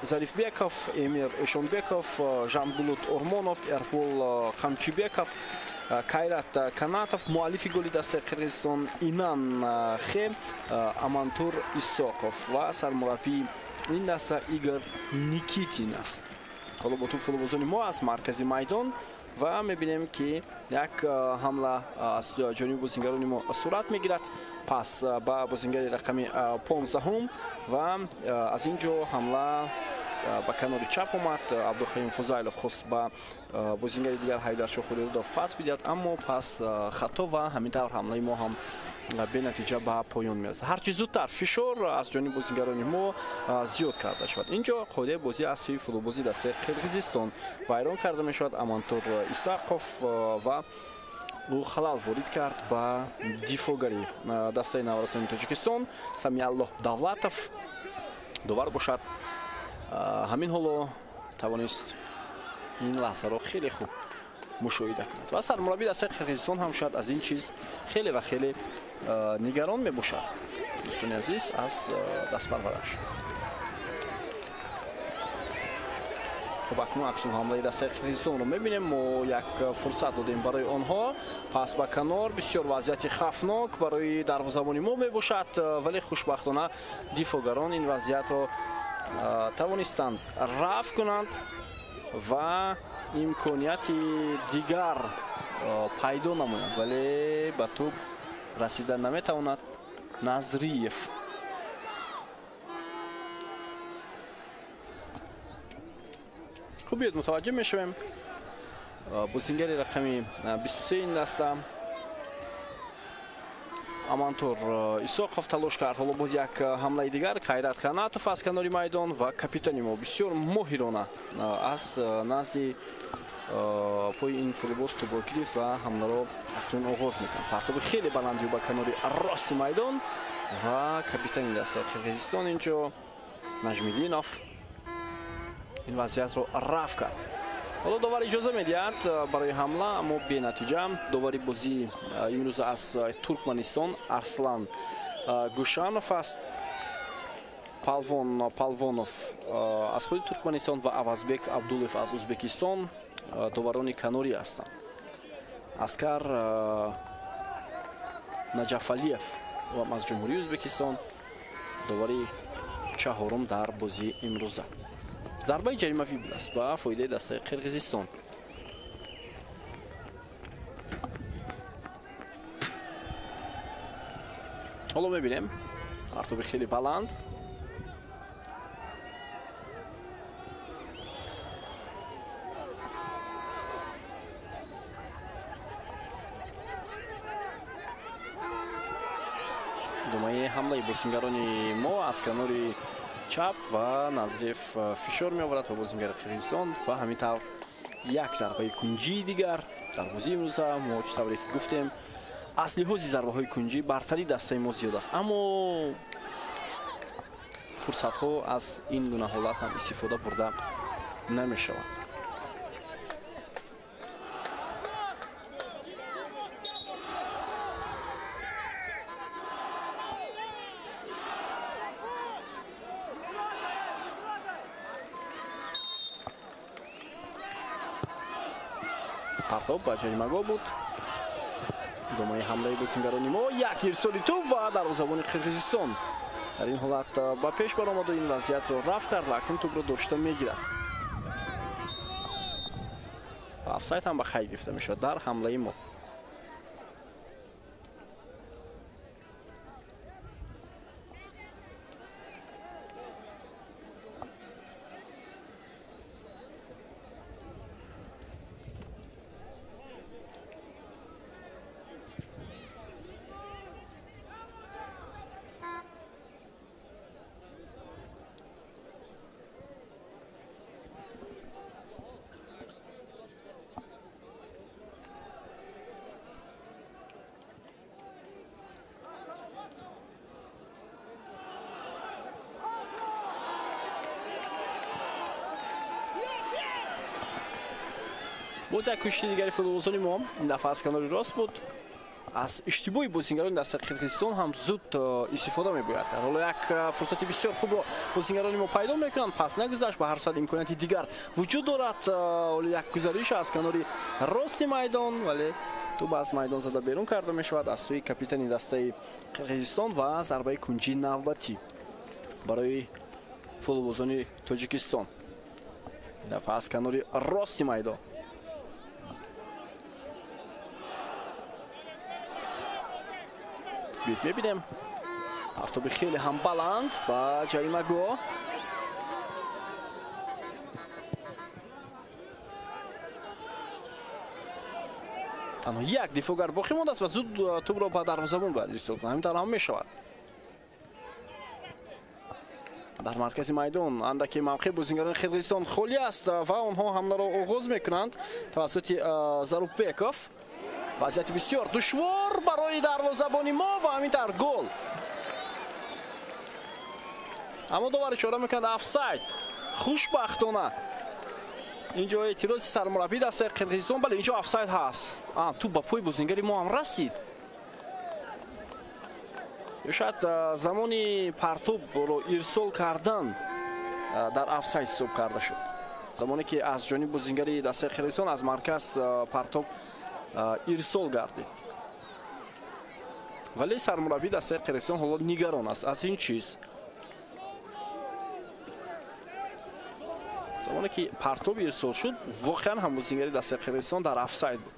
Зарифбеков, Эмир Эшонбеков, Жанбулут Ормонов, Эрбол Қамчибеков, Кайрат Канатов, муаллифи голи дастаи Қирғизистон Инан Хе, Амантур Исоқов ва сармураббии ин даста Игор Никитин аст. Ҳоло бо туп футболбозони мо аз маркази майдон ва мебинем, ки як ҳамла аз ҷониби бозингарони мо сурат мегирад. Пас ба бозингари рақами 15 ва аз ин ҷо ҳамла ба канори чап омад. Абдуқаюм Фузайлов хост ба бозингари дигар Ҳайдаршоҳ Худойдодов пас бидиҳад, аммо пас хато ва ҳамин тавр ҳамлаи мо ҳам бенатиҷа ба поён мерасад. Ҳарчи зудтар фишор аз ҷониби бозингарони мо зиёд карда шавад. Инҷо қоидаи бозӣ аз сӯи футболбози дастаи Қирғизистон вайрон карда мешавад. Амантур Исақов ва ӯ халал ворид кард ба дифоъгари дастаи наврасони Тоҷикистон. Самиалло Давлатов довар бошад. Ҳамин ҳоло тавонист ин лаҳзаро хеле хуб мушоҳида кунад ва сармураббии дастаи Қирғизистон ҳам шояд аз ин чиз хеле ва хеле нигарон мебошад, дӯстони азиз, аз дастпарвараш. Хуб, акнун аксулҳамлаи дастаи Қирғизистонро мебинем. Мо як фурсат додем барои онҳо. Пас ба канор, бисёр вазъияти хавфнок барои дарвозабони мо мебошад, вале хушбахтона дифоъгарон ин вазъиятро тавонистанд рафт кунанд ва имконияти дигар пайдо намоянд, вале ба тӯб расида наметавонад Назриев. Хуб, биёед мутаваҷҷӯҳ мешавем. Бозингари рақами 23 ин даста Амантур Исоқов талош кард. Ҳоло боз як ҳамлаи дигар Қайрат Қанатов аз канори майдон ва капитани мо бисёр моҳирона аз назди пои ин футболбоз тӯбро гирифт ва ҳамларо акнун оғоз мекунад. Партоби хеле баланди ба канори рости майдон ва капитани дастаи Қирғизистон инҷо Наҷмиддинов ин вазъиятро рафт кард. Ҳоло довар иҷоза медиҳад барои ҳамла, аммо бенатиҷа. Довари бозӣ имрӯз аз Туркманистон Арслан Гушанов аст. Палвон Палвонов аз худи Туркманистон ва Авазбек Абдуллоев аз Ӯзбекистон доварони канорӣ ҳастанд. Аскар Наҷафалиев аз Ҷумҳурии Ӯзбекистон довари чаҳорум дар бозии имрӯза. Зарбаи ҷаримавӣ будааст ба фоидаи дастаи Қирғизистон. Ҳоло мебинем партоби хеле баланд. Думаи ҳамлаи бозингарони мо аз канори чап ва Назриев фишор меоварад ба бозингари Қирғизистон ва ҳамин тавр як зарбаи кунҷии дигар дар бозии имрӯза. Мо чӣ тавре ки гуфтем, аз лиҳози зарбаҳои кунҷӣ бартарии дастаи мо зиёд аст, аммо фурсатҳо аз ин гуна ҳолат ҳам истифода бурда намешаванд. Партоб ба ҷаримагоҳ буд. Думаи ҳамлаи бозингарони мо як ирсоли тӯб ва дарвозабони Қирғизистон дар ин ҳолат ба пеш баромаду ин вазъиятро рафт кард ва акнун тӯбро дошта мегирад. Офсайд ҳам ба қайд гирифта мешавад дар ҳамлаи мо. Боз як кӯшиши дигари футболбозони мо ин дафъа аз канори рост буд. Аз иштибоҳи бозингарони дастаи Қирғизистон ҳам зуд истифода мебояд кард. Ҳоло як фурсати бисёр хубро бозингарони мо пайдо мекунанд, пас нагузашт, ба ҳар сурат имконияти дигар вуҷуд дорад. Ҳоло як гузариш аз канори рости майдон, вале тӯб аз майдон зада берун карда мешавад аз сӯи капитани дастаи Қирғизистон ва зарбаи кунҷии навбатӣ барои футболбозони Тоҷикистон. Ин дафъа аз канори рости майдон. Биёед мебинем. Партоби хеле ҳам баланд ба ҷаримагоҳ. Танҳо як дифоъгар боқӣ мондааст ва зуд тӯбро ба дарвозабон бояд ирсол кунад. Ҳамин тавр ҳам мешавад. Дар маркази майдон андаке мавқеи бозингарони Қирғизистон холӣ аст ва онҳо ҳамларо оғоз мекунанд тавассути Заруббеков. Вазъияти бисёр душвор барои дарвозабони мо ва ҳамин тавр гол. Аммо довар ишора мекунад офсайд. Хушбахтона инҷо эътирози сармураббии дастаи Қирғизистон. Бале, инҷо офсайд ҳаст. Тӯб ба пои бозингари мо ҳам расид. Ё шояд замони партобро ирсол кардан дар офсайд ҳисоб карда шуд. Замоне ки аз ҷониби бозингари дастаи Қирғизистон аз марказ партоб ирсол гардид. Вале сармураббии дастаи Қирғизистон ҳоло нигарон аст аз ин чиз. Замоне ки партоб ирсол шуд, воқеан ҳам бозингари дастаи Қирғизистон дар офсайд буд.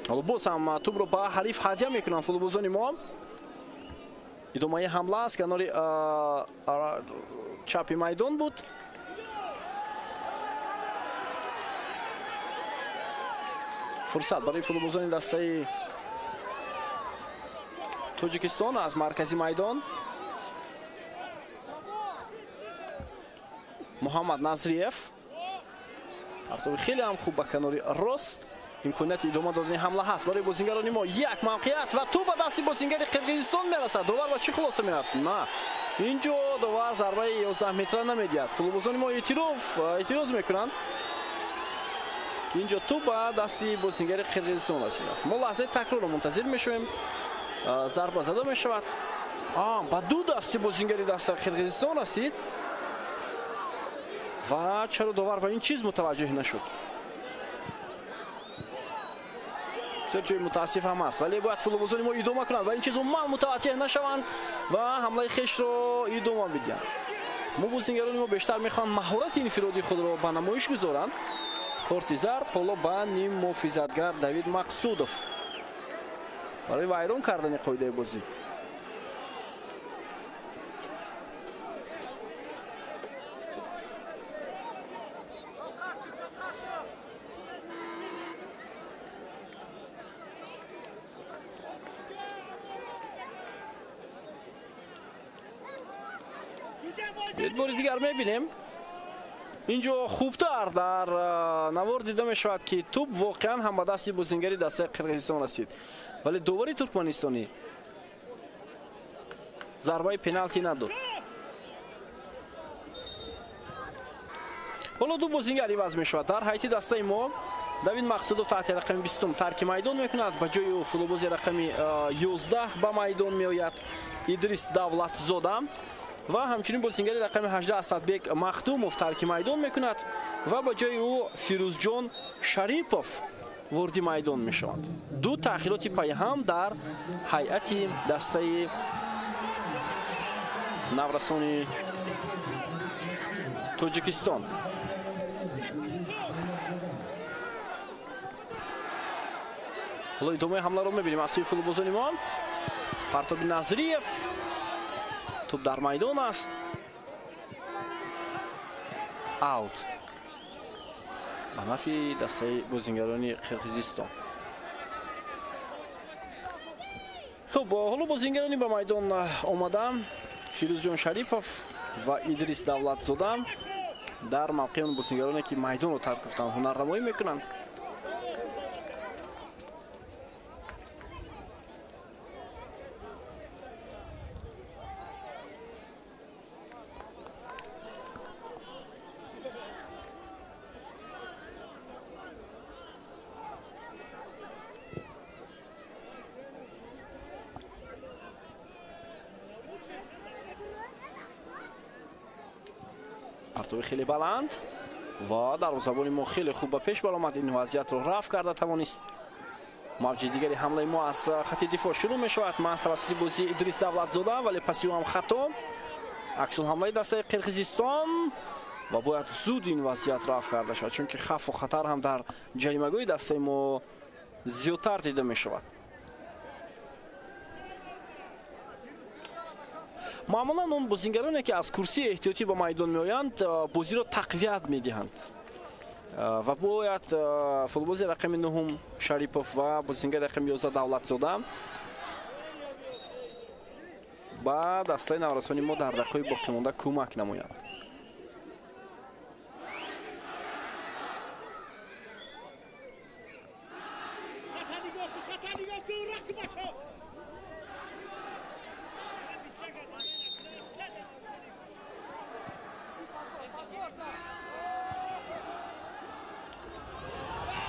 Ҳоло боз ҳам тӯбро ба ҳариф ҳадя мекунанд футболбозони мо. Идомаи ҳамла аз канори чапи майдон буд. Фурсат барои футболбозони дастаи Тоҷикистон аз маркази майдон. Муҳаммад Назриев партоби хеле ҳам хуб ба канори рост. Имконияти идома додани ҳамла ҳаст барои бозингарони мо. Як мавқеият ва тӯб ба дасти бозингари Қирғизистон мерасад. Довар ба чӣ хулоса меояд? На, инҷо довар зарбаи 11 метра намедиҳад. Футболбозони мо эътироз мекунанд, ки инҷо тӯб ба дасти бозингари Қирғизистон расидааст. Мо лаҳзаи такрорро мунтазир мешавем. Зарба зада мешавад. Ба ду дасти бозингари дастаи Қирғизистон расид ва чаро довар ба ин чиз мутаваҷҷеҳ нашуд? Бисёр ҷои мутаассиф ҳам аст, вале бояд футболбозони мо идома кунанд ва ин чиз умуман мутаваҷҷеҳ нашаванд ва ҳамлаи хешро идома бидиҳанд. Мо бозингарони мо бештар мехоҳанд маҳорати инфиродии худро ба намоиш гузоранд. Корти зард ҳоло ба ниммуҳофизатгар Давид Мақсудов барои вайрон кардани қоидаи бозӣ. Як бори дигар мебинем. Инҷо хубтар дар навор дида мешавад, ки тӯб воқеан ҳам ба дасти бозингари дастаи Қирғизистон расид, вале довари туркманистонӣ зарбаи пеналти надод. Ҳоло ду бозингар иваз мешавад дар ҳайати дастаи мо. Давид Мақсудов таҳти рақами 20 тарки майдон мекунад, ба ҷои ӯ футболбози рақами 11 ба майдон меояд Идрис Давлатзода ва ҳамчунин бозингари рақами 18 Асадбек Махдумов тарки майдон мекунад ва ба ҷои ӯ Фирӯзҷон Шарипов вориди майдон мешаванд. Ду таъхироти пайҳам дар ҳайати дастаи наврасони Тоҷикистон. Ҳоло идомаи ҳамларо мебинем аз сӯи футболбозони мо. Партоби Назриев, тӯб дар майдон аст. Аут ба нафи дастаи бозингарони Қирғизистон. Хуб, ҳоло бозингарони ба майдон омаданд. Фирӯзҷон Шарипов ва Идрис Давлатзода дар мавқеи он бозингароне ки майдонро тарк гуфтанд ҳунарнамоӣ мекунанд. Партоби хеле баланд ва дарвозабони мо хеле хуб ба пеш баромад. Ин вазъиятро рафъ карда тавонист. Мавҷи дигари ҳамлаи мо аз хати дифоъ шурӯъ мешавад. Маҳз тавассути бозии Идрис Давлатзода, вале паси ӯ ҳам хато. Аксулҳамлаи дастаи Қирғизистон ва бояд зуд ин вазъият рафъ карда шавад, чунки хавфу хатар ҳам дар ҷаримагоҳи дастаи мо зиёдтар дида мешавад. Маъмулан он бозингароне ки аз курсии эҳтиётӣ ба майдон меоянд бозиро тақвият медиҳанд ва бояд футболбози рақами 9 Шарипов ва бозингари рақами 11 Давлатзода ба дастаи наврасони мо дар дақиқаҳои боқимонда кӯмак намоянд.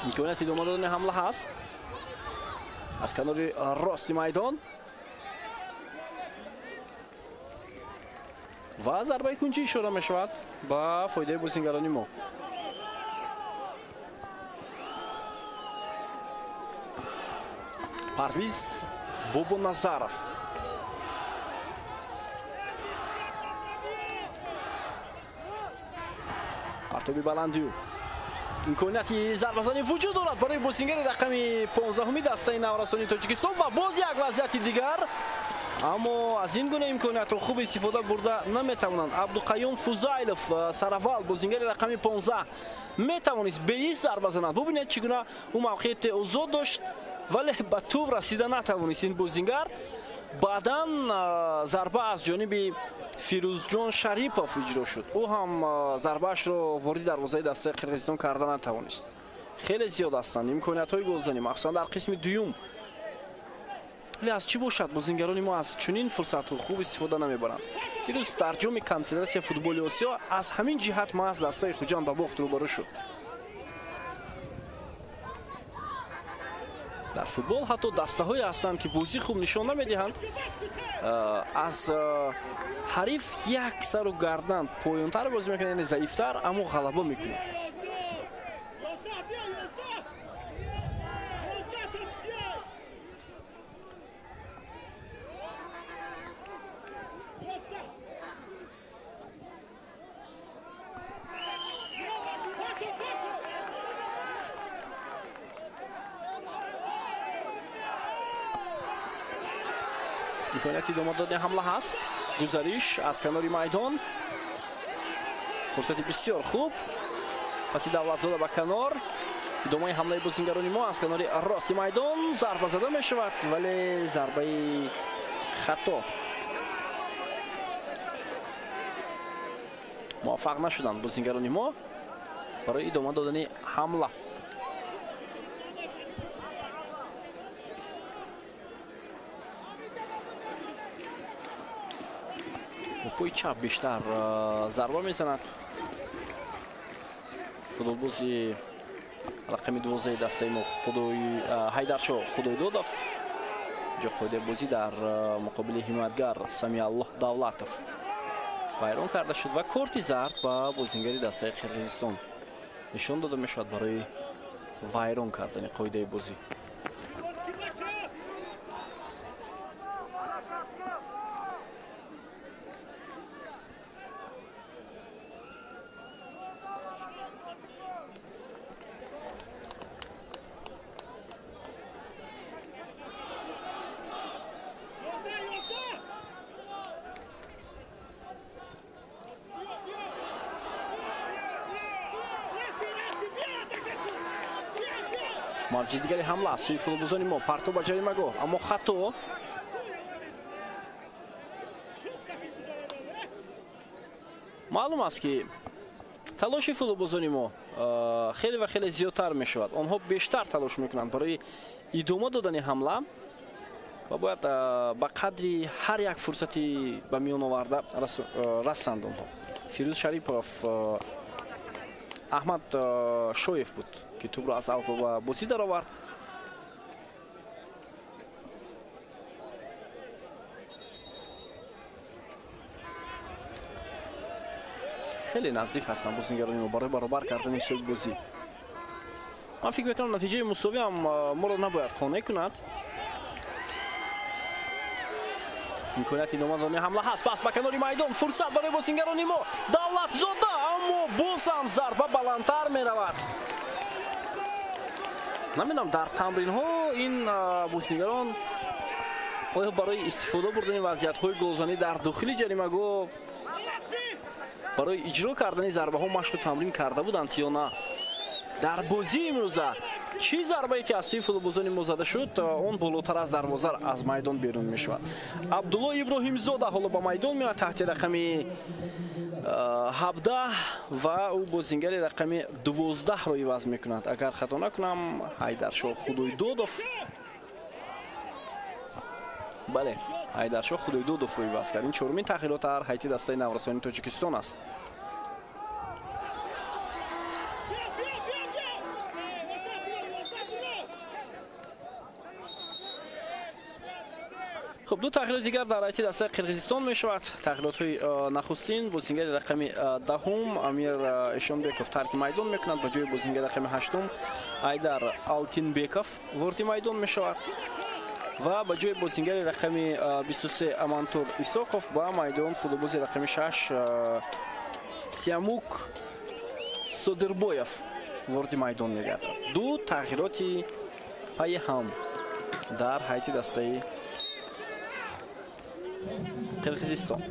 Имконияти идома додани ҳамла ҳаст аз канори рости майдон ва зарбаи кунҷӣ ишора мешавад ба фоидаи бозингарони мо. Парвиз Бобоназаров. Партоби баланди ӯ. Имконияти зарбазанӣ вуҷуд дорад барои бозингари рақами 15-уми дастаи наврасони Тоҷикистон ва боз як вазъияти дигар. Аммо аз ин гуна имкониятро хуб истифода бурда наметавонанд. Абдуқаюм Фузайлов сараввал бозингари рақами 15 метавонист беист зарба занад. Бубинед, чӣ гуна ӯ мавқеияти озод дошт, вале ба тӯб расида натавонист ин бозингар. Баъдан зарба аз ҷониби Фирӯзҷон Шарипов иҷро шуд. Ӯ ҳам зарбаашро вориди дарвозаи дастаи Қирғизистон карда натавонист. Хеле зиёд ҳастанд имкониятҳои голзанӣ, махсусан дар қисми дуюм. Вале аз чӣ бошад, бозингарони мо аз чунин фурсатҳо хуб истифода намебаранд. Дирӯз дар ҷоми Конфедератсияи футболи Осиё аз ҳамин ҷиҳат маҳз дастаи Хуҷанд ба бохт рӯбарӯ шуд. Дар футбол ҳатто дастаҳое ҳастанд, ки бозӣ хуб нишон намедиҳанд, аз ҳариф як сару гардан поёнтар бозӣ мекунанд, яъне заифтар, аммо ғалаба мекунанд. Имконияти идома додани ҳамла ҳаст. Гузариш аз канори майдон. Фурсати бисёр хуб. Паси Давлатзода ба канор. Идомаи ҳамлаи бозингарони мо аз канори рости майдон. Зарба зада мешавад, вале зарбаи хато. Муваффақ нашуданд бозингарони мо барои идома додани ҳамла. Пои чап бештар зарба мезанад. Футболбози рақами 12 дастаи мо Ҳайдаршо Худойдодов. Ҷо қоидаи бозӣ дар муқобили ҳимоятгар Самиаллоҳ Давлатов вайрон карда шуд ва корти зард ба бозингари дастаи Қирғизистон нишон дода мешавад барои вайрон кардани қоидаи бозӣ. Мавҷи дигари ҳамла аз сӯи футболбозони мо. Партоб ба ҷаримагоҳ, аммо хато. Маълум аст, ки талоши футболбозони мо хеле ва хеле зиёдтар мешавад. Онҳо бештар талош мекунанд барои идома додани ҳамла ва бояд ба қадри ҳар як фурсати ба миён оварда расанд онҳо. Фирӯз Шарипов, Аҳмад Шоев буд, ки тӯбро аз авҷ ба бозӣ даровард. Хеле наздик ҳастанд бозингарони мо барои баробар кардани ҳисоби бозӣ. Ман фикр мекунам, натиҷаи мусовӣ ҳам моро набояд қонеъ кунад. Имконияти идома додани ҳамла ҳаст. Пас ба канори майдон фурсат барои бозингарони мо. Давлатзода, аммо боз ҳам зарба баландтар меравад. Намедонам, дар тамринҳо ин бозингарон оё барои истифода бурдани вазъиятҳои голзанӣ дар дохили ҷаримагоҳ барои иҷро кардани зарбаҳо машқу тамрин карда буданд ё на. Дар бозии имрӯза чӣ зарбае ки аз сӯи футболбозони мо зада шуд, он болотар аз дарвоза аз майдон берун мешавад. Абдулло Иброҳимзода ҳоло ба майдон меояд таҳти рақами 17 ва ӯ бозингари рақами 12-ро иваз мекунад. Агар хато накунам, Ҳайдаршоҳ Худойдодов. Бале, Ҳайдаршоҳ Худойдодовро иваз кард. Ин чорумин тағйирот дар ҳайати дастаи наврасони Тоҷикистон аст. Хуб, ду тағйироти дигар дар ҳайати дастаи Қирғизистон мешавад. Тағйиротҳои нахустин бозингари рақами 10 Амир Эшонбеков тарки майдон мекунад, ба ҷои бозингари рақами 8 Айдар Алтинбеков вориди майдон мешавад ва ба ҷои бозингари рақами 23 Амантур Исоқов ба майдон футболбози рақами 6 Сиамук Содирбоев вориди майдон мегардад. Ду тағйироти пайи ҳам дар ҳайати дастаи Қирғизистон.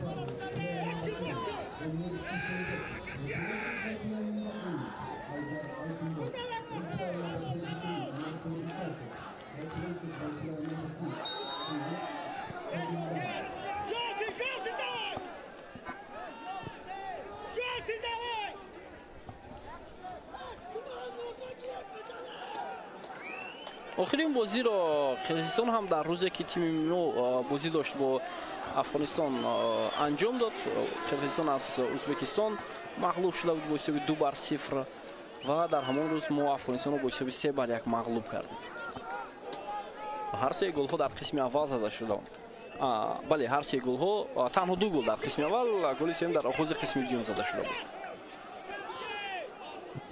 Охирин бозиро Қирғизистон ҳам дар рӯзе ки тими мо бозӣ дошт бо Афғонистон анҷом дод. Қирғизистон аз Ӯзбекистон мағлуб шуда буд бо ҳисоби 2-0 ва дар ҳамон рӯз мо Афғонистонро бо ҳисоби 3-1 мағлуб кардем. Ҳар се голҳо дар қисми аввал зада шуданд. Бале, ҳар се голҳо, танҳо ду гол дар қисми аввал, голи сеюм дар оғози қисми дуюм зада шуда буд.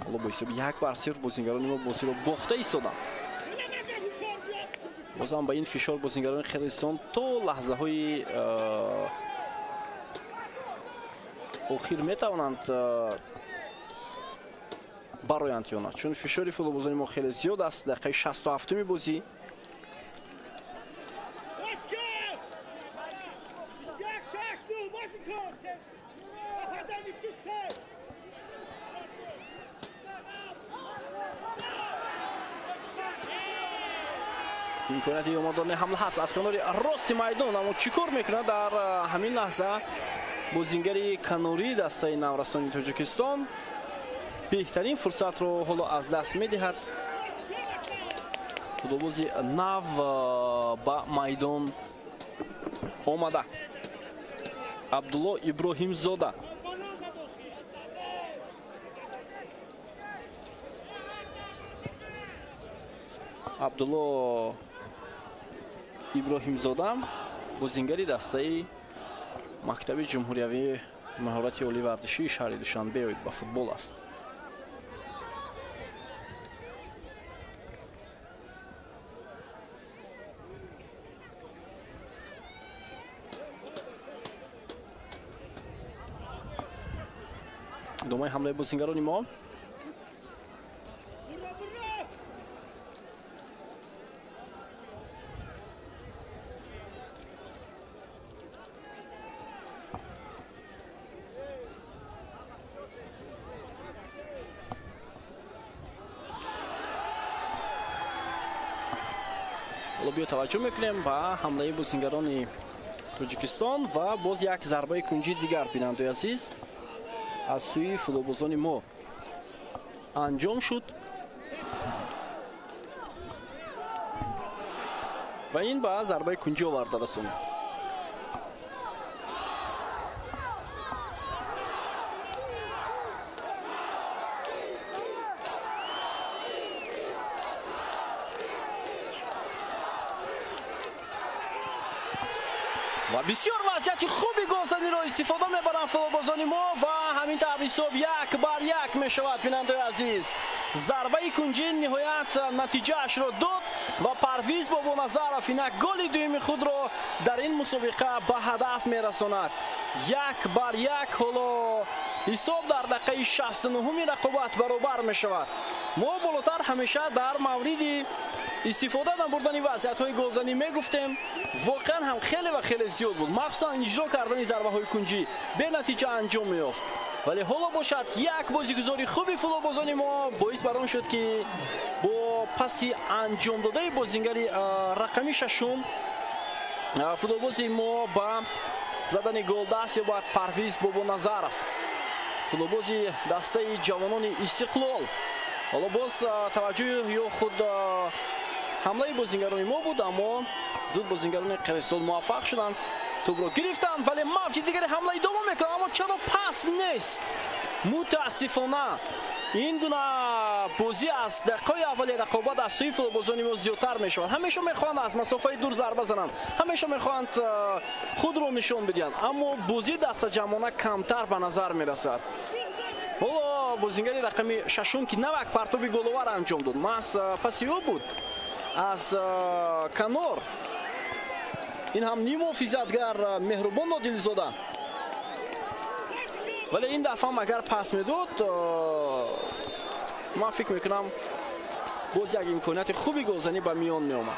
Ҳоло бо ҳисоби 1-0 бозингарони мо бозиро бохта истоданд. Бозам ба ин фишор бозингарони Қирғизистон то лаҳзаҳои охир метавонанд бароянд ё на, чун фишори футболбозони мо хеле зиёд аст. Дақиқаи 67-уми бозӣ имконияти омадани ҳамла ҳаст аз канори рости майдон, аммо чӣ кор мекунад дар ҳамин лаҳза бозингари канории дастаи наврасони Тоҷикистон? Беҳтарин фурсатро ҳоло аз даст медиҳад. Футболбози нав ба майдон омада, Абдулло Иброҳимзода. Абдулло Иброҳимзода бозингари дастаи мактаби ҷумҳуриявии маҳорати олии варзишии шаҳри Душанбе оид ба футбол аст. Идомаи ҳамлаи бозингарони мо. Ҳоло биё таваҷҷӯҳ мекунем ба ҳамлаи бозингарони Тоҷикистон ва боз як зарбаи кунҷии дигар, бинандаи азиз, аз сӯи футболбозони мо анҷом шуд ва ин ба зарбаи кунҷӣ оварда расонид. Ва бисёр вазъияти хуби голзаниро истифода мебаранд футболбозони мо ва ҳамин тавр ҳисоб 1-1 мешавад. Бинандаи азиз, зарбаи кунҷӣ ниҳоят натиҷаашро дод ва Парвиз Бобоназаров инак голи дуюми худро дар ин мусобиқа ба ҳадаф мерасонад. 1-1 ҳоло ҳисоб дар дақиқаи 69-уми рақобат баробар мешавад. Мо болотар ҳамеша дар мавриди истифода набурдани вазъиятҳои голзанӣ мегуфтем. Воқеан ҳам хеле ва хеле зиёд буд, махсусан иҷро кардани зарбаҳои кунҷӣ бенатиҷа анҷом меёфт. Вале ҳоло бошад як бозигузори хуби футболбозони мо боис бар он шуд, ки бо паси анҷом додаи бозингари рақами шашум футболбози мо ба задани гол даст ёбад. Парвиз Бобоназаров, футболбози дастаи ҷавонони Истиқлол. Ҳоло боз таваҷҷӯҳ ё худ ҳамлаи бозингарони мо буд, аммо зуд бозингарони Қирғизистон муваффақ шуданд, тӯбро гирифтанд, вале мавҷи дигари ҳамла идома мекунад, аммо чаро пас нест? Мутаассифона ин гуна бозӣ аз дақиқаи аввали рақобат аз сӯи футболбозони мо зиёдтар мешавад. Ҳамеша мехоҳанд аз масофаи дур зарба зананд, ҳамеша мехоҳанд худро нишон бидиҳанд, аммо бозӣ дастаҷамъона камтар ба назар мерасад. Ҳоло бозингари рақами шашум, ки навак партоби головар анҷом дод, маҳз паси ӯ буд аз канор. Ин ҳам нимуҳофизатгар Меҳрубон Нодилзода, вале ин дафъа ҳам агар пас медод, Ман фикр мекунам, боз як имконияти хуби голзанӣ ба миён меомад.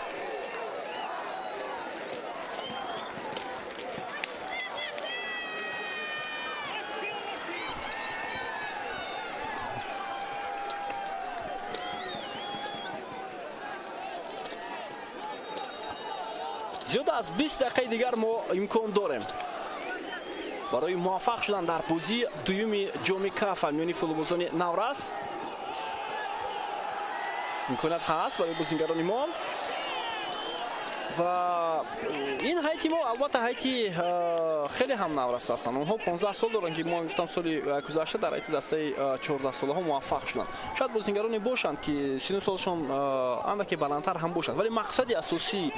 Зиёда аз 20 дақиқаи дигар мо имкон дорем барои муваффақ шудан дар бозии дуюми ҷоми Кафа миёни футболбозони наврас. Имконият ҳаст барои бозингарони мо ва ин ҳайати мо албатта ҳайати хеле ҳам наврас ҳастанд. Онҳо 15 сол доранд, ки мо гуфтам, соли гузашта дар ҳайати дастаи 14 солаҳо муваффақ шуданд. Шояд бозингароне бошанд, ки сину солшон андаке баландтар ҳам бошад, вале мақсади асосии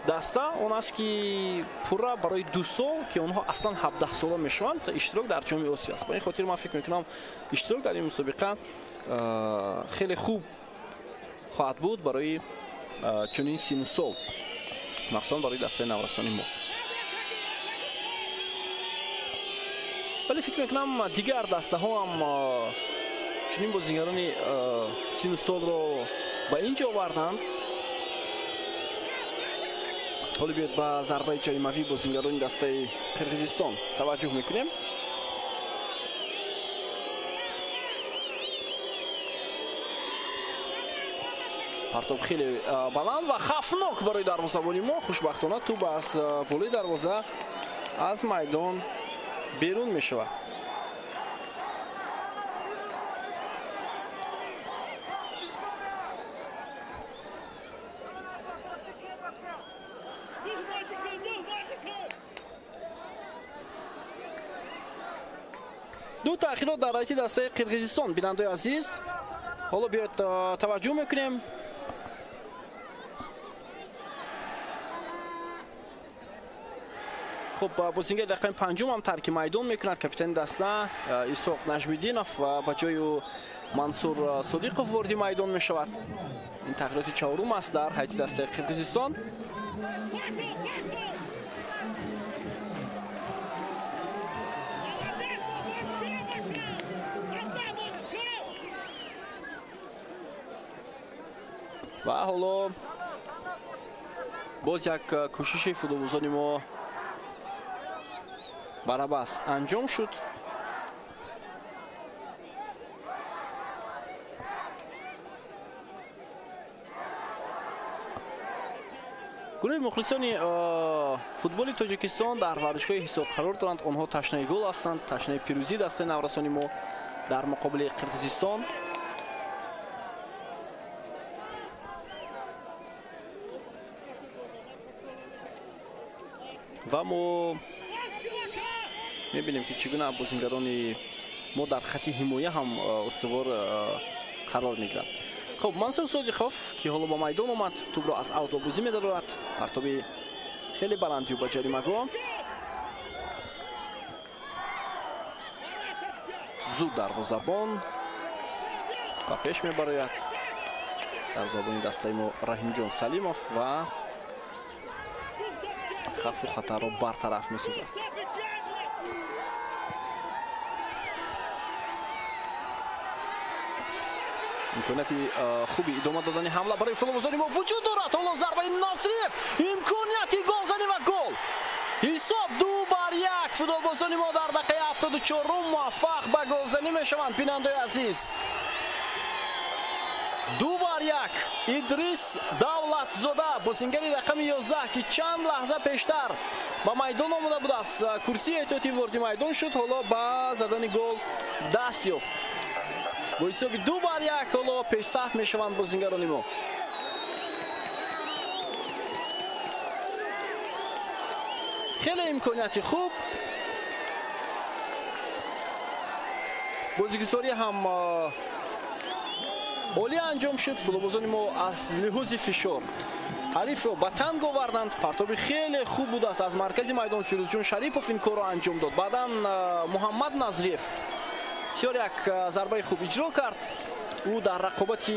даста он аст, ки пурра барои 2 сол, ки онҳо аслан 17 сола мешаванд, иштирок дар ҷоми Осиё аст. Ба ин хотир ман фикр мекунам, иштирок дар ин мусобиқа хеле хуб хоҳад буд барои чунин сину сол, махсусан барои дастаи наврасони мо. Вале фикр мекунам, дигар дастаҳо ҳам чунин бозингарони сину солро ба ин ҷо оварданд. Ҳоло биёед ба зарбаи ҷаримавии бозингарони дастаи Қирғизистон таваҷҷӯҳ мекунем. Партоб хеле баланд ва хавфнок барои дарвозабони мо. Хушбахтона, тӯб аз болои дарвоза аз майдон берун мешавад. Ду таъхирот дар ҳайати дастаи Қирғизистон, бинандаи азиз. Ҳоло биёед таваҷҷӯҳ мекунем. Хуб, бозингари дақиқаи панҷум ҳам тарки майдон мекунад. Капитани даста Исоқ Нажмиддинов ва ба ҷои ӯ Мансур Содиқов вориди майдон мешавад. Ин тағйироти чаҳорум аст дар ҳайати дастаи Қирғизистон. Ва ҳоло боз як кӯшиши футболбозони мо барабас анҷом шуд. Гурӯҳи мухлисони футболи Тоҷикистон дар варзишгоҳи Ҳисор қарор доранд. Онҳо ташнаи гол ҳастанд, ташнаи пирӯзии дастаи наврасони мо дар муқобили Қирғизистон. Ва мо мебинем, ки чӣ гуна бозингарони мо дар хати ҳимоя ҳам устувор қарор мегиранд. Хуб, Мансур Содиқов, ки ҳоло ба майдон омад, тӯбро аз аут ба бозӣ медарорад. Партоби хеле баландию ба ҷаримагоҳ. Зуд дарвозабон ба пеш мебарояд. Дарвозабони дастаи мо Раҳимҷон Салимов ва хавфу хатарро бартараф месозад. Имконияти хуби идома додани ҳамла барои футболбозони мо вуҷуд дорад. Ҳоло зарбаи Насриев, имконияти голзанӣ ва гол. Ҳисоб 2-1. Футболбозони мо дар дақиқаи 74 муваффақ ба голзанӣ мешаванд, бинандаи азиз. 2-1. Идрис Давлатзода, бозингари рақами 11, ки чанд лаҳза пештар ба майдон омода будааст, курсии эҳтиётӣ вориди майдон шуд, ҳоло ба задани гол даст ёфт. Бо ҳисоби 2-1 ҳоло пешсаф мешаванд бозингарони мо. Хеле имконияти хуб. Бозигузорӣ ҳам олӣ анҷом шуд. Футболбозони мо аз лиҳози фишор ҳарифро ба танг оварданд. Партоби хеле хуб будааст аз маркази майдон. Фирӯзҷон Шарипов ин корро анҷом дод. Баъдан Муҳаммад Назриев бисёр як зарбаи хуб иҷро кард. Ӯ дар рақобати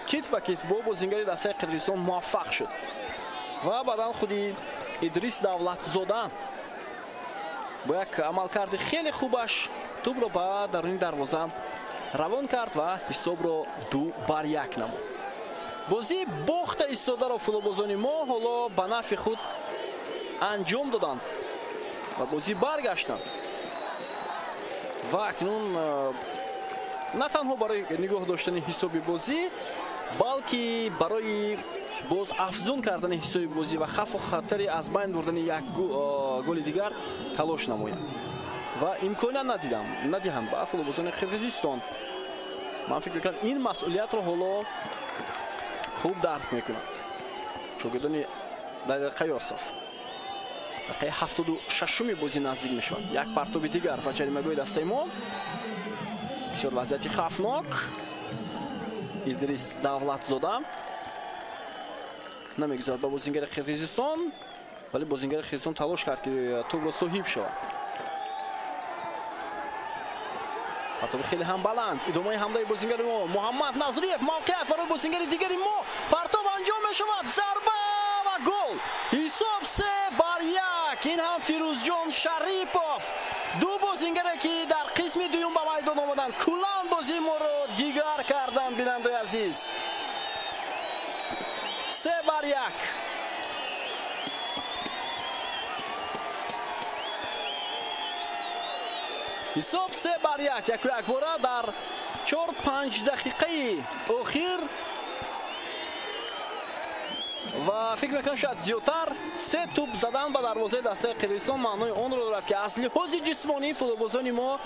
китф ба китф бо бозингари дастаи Қирғизистон муваффақ шуд ва баъдан худи Идрис Давлатзода бо як амалкарди хеле хубаш тӯбро ба даруни дарвоза равон кард ва ҳисобро 2-1 намуд. Бозии бохта истодаро футболбозони мо ҳоло ба нафъи худ анҷом доданд ва бозӣ баргаштанд ва акнун на танҳо барои нигоҳ доштани ҳисоби бозӣ, балки барои боз афзун кардани ҳисоби бозӣ ва хавфу хатари аз байн бурдани як голи дигар талош намоянд ва имконият надиҳанд ба футболбозони Қирғизистон. Ман фикр мекунам, ин масъулиятро ҳоло хуб дарк мекунанд шогирдони Далер Қаёсов. Дақиқаи 76-уми бозӣ наздик мешавад. Як партоби дигар ба ҷаримагоҳи дастаи мо. Бисёр вазъияти хавфнок. Идрис Давлатзода намегузорад ба бозингари Қирғизистон, вале бозингари Қирғизистон талош кард, ки тӯбро соҳиб шавад. Партоби хеле ҳам баланд. Идомаи ҳамлаи бозингари мо Муҳаммад Назриев. Мавқеият барои бозингари дигари мо. Партоб анҷом мешавад. Зарба ва гол. Ҳисоб 3-1. Ин ҳам Фирӯзҷон Шарипов. Ду бозингаре, ки дар қисми дуюм ба майдон омаданд, куллан бозии моро дигар карданд, бинандаи азиз. 3-1. Ҳисоб 3-1. Яку якбора дар 4-5 дақиқаи охир ва фикр мекунам, шояд зиёдтар, се тӯб задан ба дарвозаи дастаи Қирғизистон маънои онро дорад, ки аз лиҳози ҷисмонӣ футболбозони мо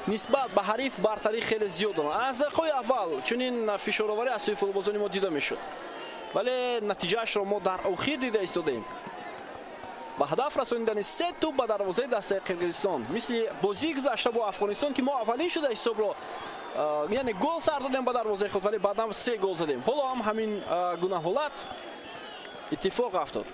нисбат ба ҳариф бартарӣ хеле зиёд доранд. Аз дақиқаи аввал чунин фишороварӣ аз сӯи футболбозони мо дида мешуд, вале натиҷаашро мо дар охир дида истодаем. Ба ҳадаф расонидани се тӯб ба дарвозаи дастаи Қирғизистон, мисли бозии гузашта бо Афғонистон, ки мо аввалин шуда ҳисобро, яъне гол сар додем ба дарвозаи худ, вале баъдан се гол задем. Ҳоло ҳам ҳамин гуна ҳолат иттифоқ афтод.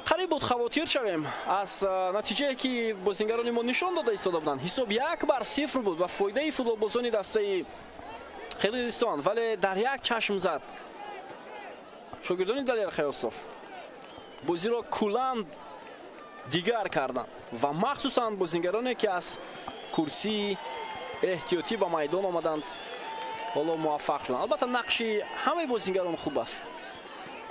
Қариб буд хавотир шавем аз натиҷае, ки бозингарони мо нишон дода истода буданд. Ҳисоб 1-0 буд ба фоидаи футболбозони дастаи Қирғизистон, вале дар як чашм зад шогирдони Далер Қаёсов бозиро куллан дигар карданд ва махсусан бозингароне, ки аз курсии эҳтиётӣ ба майдон омаданд, ҳоло муваффақ шуданд. Албатта, нақши ҳамаи бозингарон хуб аст,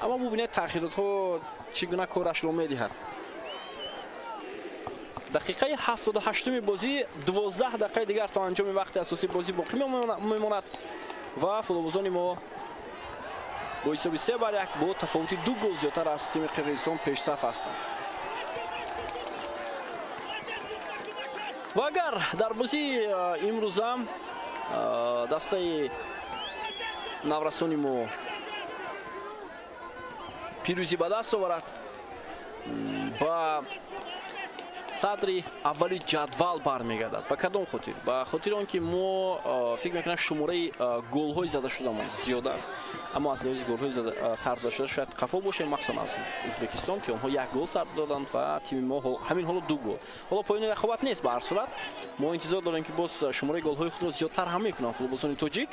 аммо бубинед, таъхиротҳо чӣ гуна корашро медиҳад. Дақиқаи 78-уми бозӣ, 12 дақиқаи дигар то анҷоми вақти асосии бозӣ боқӣ мемонад ва футболбозони мо бо ҳисоби 3-1 бо тафовути 2 гол зиёдтар аз тими Қирғизистон пешсаф ҳастанд. Ва агар дар бозии имрӯза дастаи наврасони мо пирӯзӣ ба даст оварад, ба садри аввали ҷадвал бармегардад. Ба кадом хотир? Ба хотири он ки мо, фикр мекунам, шумораи голҳои зада шудамон зиёд аст, аммо аз лиҳози голҳои сар дода шуда шояд қафо бошем, махсусан аз Ӯзбекистон, ки онҳо як гол сар доданд ва тими мо ҳамин ҳоло 2 гол. Ҳоло поёни рақобат нест. Ба ҳар сурат, мо интизор дорем, ки боз шумораи голҳои худро зиёдтар ҳам мекунанд футболбозони тоҷик.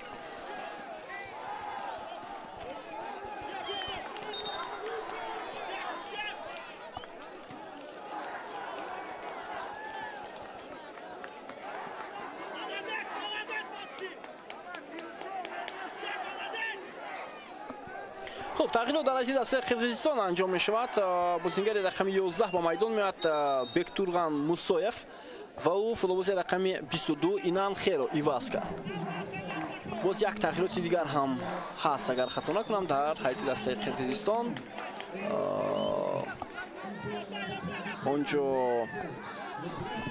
Хуб, тағйирот дар ҳайати дастаи Қирғизистон анҷом мешавад. Бозингари рақами 11 ба майдон меояд Бектурган Мусоев ва ӯ футболбози рақами 22 Инан Херо иваз кард. Боз як тағйироти дигар ҳам ҳаст, агар хато накунам, дар ҳайати дастаи Қирғизистон. Онҷо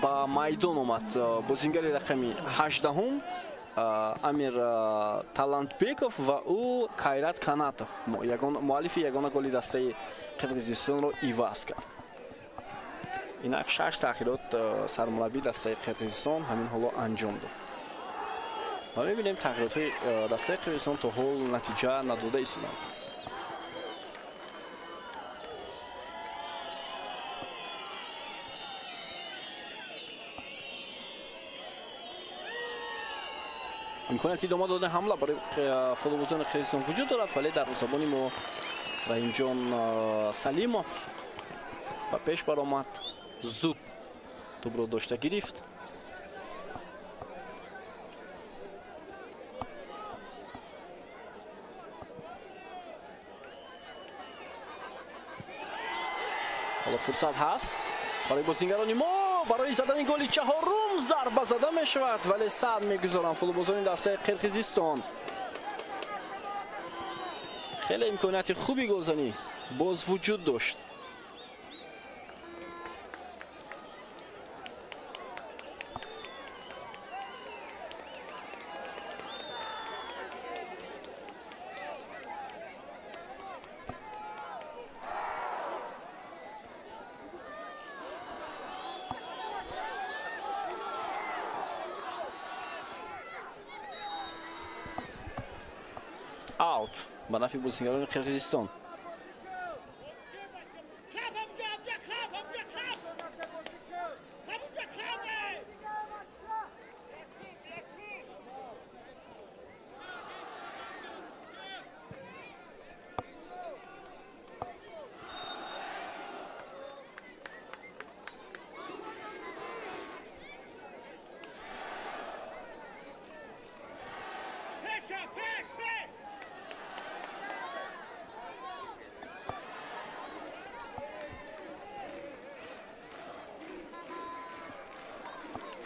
ба майдон омад бозингари рақами 18 Амир Талантбеков ва ӯ Кайрат Канатов, муаллифи ягона голи дастаи Қирғизистонро иваз кард. Инак 6 таъхирот сармураббии дастаи Қирғизистон ҳамин ҳоло анҷом дод. Ва мебинем, тағйиротҳои дастаи Қирғизистон то ҳол натиҷа надода истоданд. Имконияти идома додани ҳамла барои футболбозони Қирғизистон вуҷуд дорад, вале дарвозабони мо Раҳимҷон Салимов ба пеш баромад, зуд тӯбро дошта гирифт. Ҳоло фурсат ҳаст барои бозингарони мо, барои задани голи чаҳорум зарба зада мешавад, вале сад мегузоранд футболбозони дастаи Қирғизистон. Хеле имконияти хуби голзанӣ боз вуҷуд дошт. Аут ба нафи бозингарони Қирғизистон.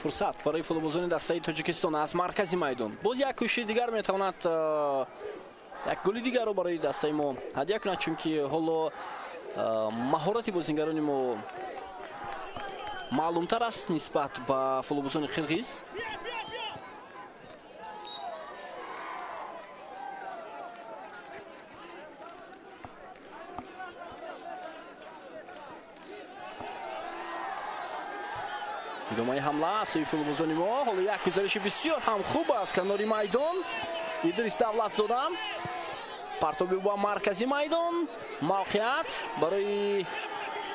Фурсат барои футболбозони дастаи Тоҷикистон аз маркази майдон. Боз як кӯшиши дигар метавонад як голи дигарро барои дастаи мо ҳадя кунад, чунки ҳоло маҳорати бозингарони мо маълумтар аст нисбат ба футболбозони қирғиз. Идомаи ҳамла аз сӯи футболбозони мо. Ҳоло як гузариши бисёр ҳам хуб аз канори майдон. Идрис Давлатзода партоби ба маркази майдон. Мавқеият барои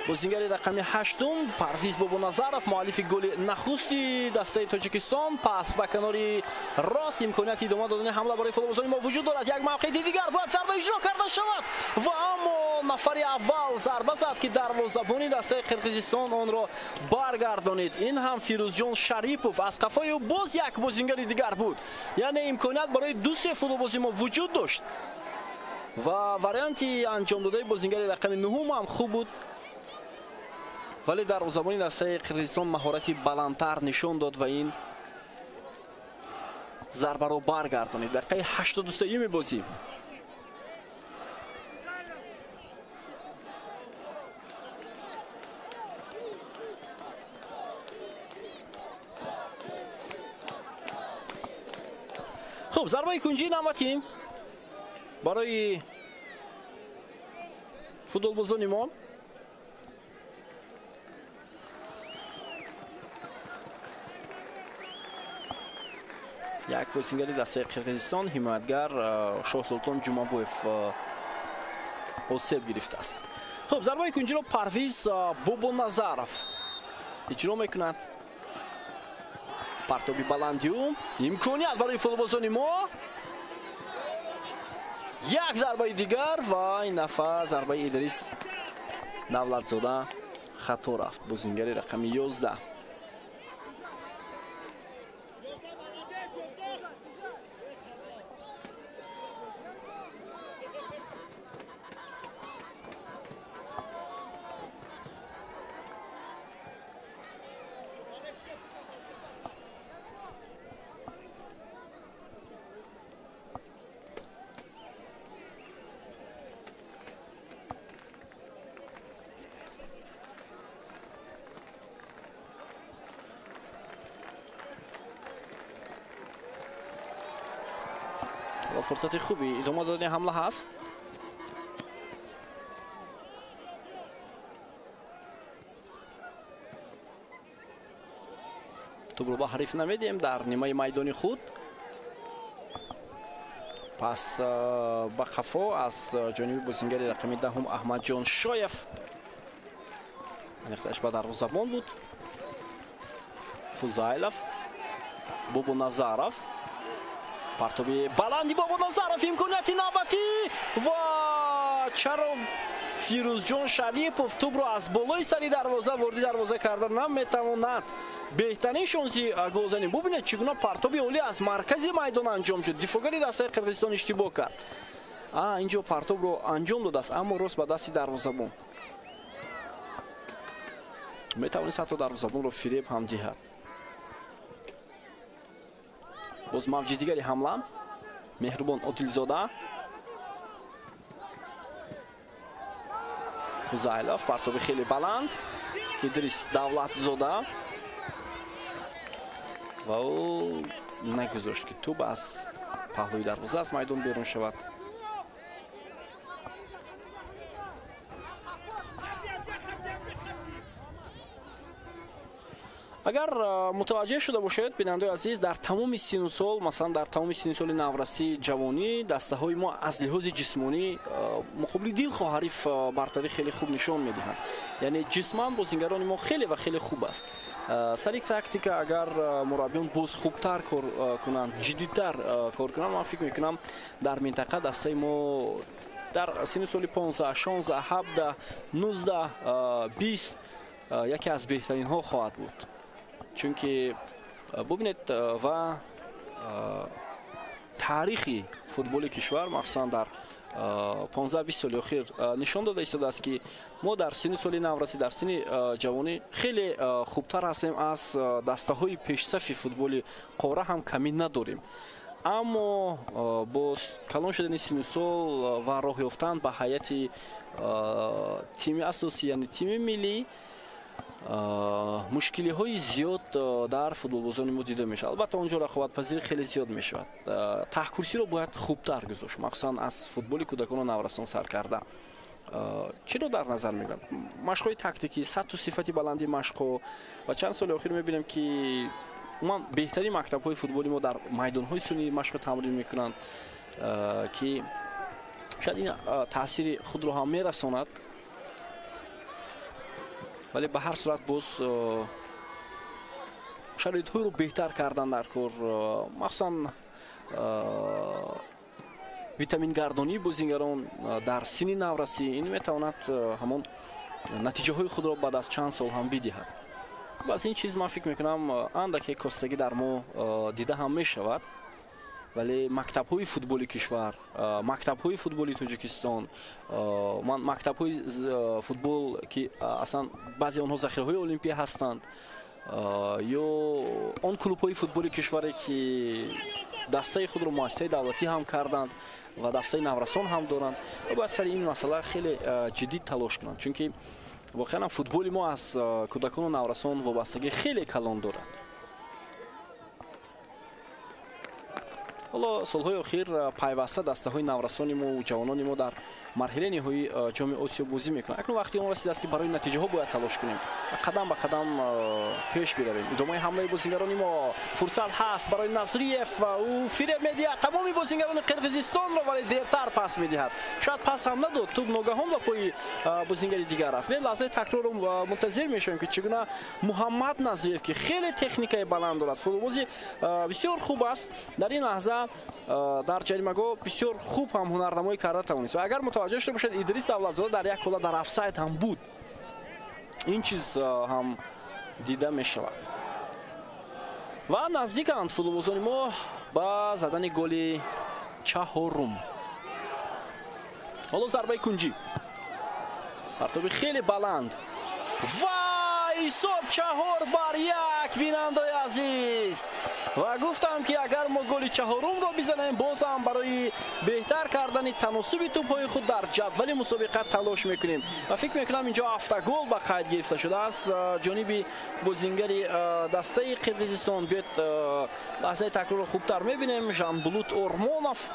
бозингари рақами ҳаштум Парвиз Бобоназаров, муаллифи голи нахусти дастаи Тоҷикистон. Пас ба канори рост имконияти идома додани ҳамла барои футболбозони мо вуҷуд дорад. Як мавқеияти дигар бояд зарба иҷро карда шавад ва аммо нафари аввал зарба зад, ки дарвозабони дастаи Қирғизистон онро баргардонид. Ин ҳам Фирӯзҷон Шарипов. Аз қафои ӯ боз як бозингари дигар буд. Яъне имконият барои ду-се футболбози мо вуҷуд дошт ва варианти анҷом додаи бозингари рақами нуҳум ҳам хуб буд, вале дарвозабони дастаи Қирғизистон маҳорати баландтар нишон дод ва ин зарбаро баргардонид. Дақиқаи 83-юми бозӣ. Хуб, зарбаи кунҷии навбатӣ барои футболбозони мо. Як бозингари дастаи Қирғизистон, ҳимоятгар Шоҳсултон Ҷумабоев осеб гирифтааст. Хуб, зарбаи кунҷиро Парвиз Бобоназаров иҷро мекунад. Партоби баланди ӯ, имконият барои футболбозони мо. Як зарбаи дигар ва ин дафъа зарбаи Идрис Давлатзода хато рафт. Бозингари рақами 11. Фурсати хуби идома додани ҳамла ҳаст. Тӯбро ба ҳариф намедиҳем дар нимаи майдони худ. Пас ба қафо аз ҷониби бозингари рақами даҳум Аҳмадҷон Шоев. Аниқтараш ба дарвозабон буд. Фузайлов, Бобоназаров. Партоби баланди Бобоназаров, имконияти навбатӣ ва чаро Фирӯзҷон Шарипов тӯбро аз болои сари дарвоза ворди дарвоза карда наметавонад. Беҳтарин шонси голзанӣ. Бубинед, чӣ гуна партоби олӣ аз маркази майдон анҷом шуд. Дифоъгари дастаи Қирғизистон иштибоҳ кард. Инҷо партобро анҷом додааст, аммо рост ба дасти дарвозабон. Метавонист ҳатто дарвозабонро фиреб ҳам диҳад. Боз мавҷи дигари ҳамла. Меҳрубон Одилзода. Фузайлов, партоби хеле баланд. Идрис Давлатзода. Ва ӯ нагузошт, ки тӯб аз паҳлӯи дарвоза аз майдон берун шавад. Агар мутаваҷҷеҳ шуда бошед, бинандаои азиз, дар тамоми сину сол, масалан дар тамоми сину соли наврасӣ, ҷавонӣ, дастаҳои мо аз лиҳози ҷисмонӣ муқобили дилхоҳ ҳариф бартарӣ хеле хуб нишон медиҳанд. Яъне ҷисман бозингарони мо хеле ва хеле хуб аст. Сари тактика агар мураббиён боз хубтар кор кунанд, ҷиддитар кор кунанд, ман фикр мекунам дар минтақа дастаи мо дар сину соли 15, 16, 17, 19, 20 яке аз беҳтаринҳо хоҳад буд. Чунки бубинед ва таърихи футболи кишвар, махсусан дар 15-20 соли охир нишон дода истодааст, ки мо дар синни соли наврасӣ, дар синни ҷавонӣ хеле хубтар ҳастем, аз дастаҳои пешсафи футболи қора ҳам камӣ надорем. Аммо бо калон шудани синну сол ва роҳ ёфтан ба ҳайати тими асосӣ, яъне тими миллӣ, мушкилиҳои зиёд дар футболбозони мо дида мешавад. Албатта он ҷо рақобатпазирӣ хеле зиёд мешавад. Таҳкурсиро бояд хубтар гузошт, махсусан аз футболи кӯдакону наврасон сар карда. Чиро дар назар мегирам? Машқҳои тактикӣ, сатҳу сифати баланди машқҳо. Ва чанд соли охир мебинем, ки умуман беҳтарин мактабҳои футболи мо дар майдонҳои сунъӣ машқу тамрин мекунанд, ки шояд ин таъсири худро ҳам мерасонад. Вале ба ҳар сурат боз шароитҳоеро беҳтар кардан дар кор, махсусан витамингардонии бозингарон дар синни наврасӣ, ин метавонад ҳамон натиҷаҳои худро баъд аз чанд сол ҳам бидиҳад. Аз ин чиз ман фикр мекунам андаке костагӣ дар мо дида ҳам мешавад. Вале мактабҳои футболи кишвар, мактабҳои футболи Тоҷикистон, ман мактабҳои футбол, ки аслан баъзе онҳо захираҳои олимпия ҳастанд, ё он клубҳои футболи кишваре, ки дастаи худро муассисаи давлатӣ ҳам карданд ва дастаи наврасон ҳам доранд, бояд сари ин масъала хеле ҷиддӣ талош кунанд, чунки воқеан футболи мо аз кӯдакону наврасон вобастагӣ хеле калон дорад. Ҳоло солҳои охир пайваста дастаҳои наврасони мо ва ҷавонони мо дар марҳилаи ниҳоии ҷоми Осиё бозӣ мекунанд. Акнун вақти он расидааст, ки барои натиҷаҳо бояд талош кунем ва қадам ба қадам пеш биравем. Идомаи ҳамлаи бозингарони мо, фурсат ҳаст барои Назриев ва ӯ фиреб медиҳад тамоми бозингарони Қирғизистонро, вале дертар пас медиҳад. Шояд пас ҳам надод, тӯб ногаҳон ба пои бозингари дигар рафт. Лаҳзаи такрорро мунтазир мешавем, ки чӣ гуна Муҳаммад Назриев, ки хеле техникаи баланд дорад, футболбози бисёр хуб аст, дар ин лаҳза дар ҷаримагоҳ бисёр хуб ҳам ҳунарнамоӣ карда тавонист. Ва агар мутаваҷҷеҳ шуда бошед, Идрис Давлатзода дар як ҳолат дар офсайд ҳам буд. Ин чиз ҳам дида мешавад. Ва наздиканд футболбозони мо ба задани голи чаҳорум. Ҳоло зарбаи кунҷӣ, партоби хеле баланд ва ҳисоб 4-1, бинандаои азиз. Ва гуфтам, ки агар мо голи чаҳорумро бизанем, боз ҳам барои беҳтар кардани таносуби тӯбҳои худ дар ҷадвали мусобиқа талош мекунем. Ва фикр мекунам инҷо автогол ба қайд гирифта шудааст ҷониби бозингари дастаи Қирғизистон. Биёед лаҳзаи такрорро хубтар мебинем. Жанбулут Ормонов,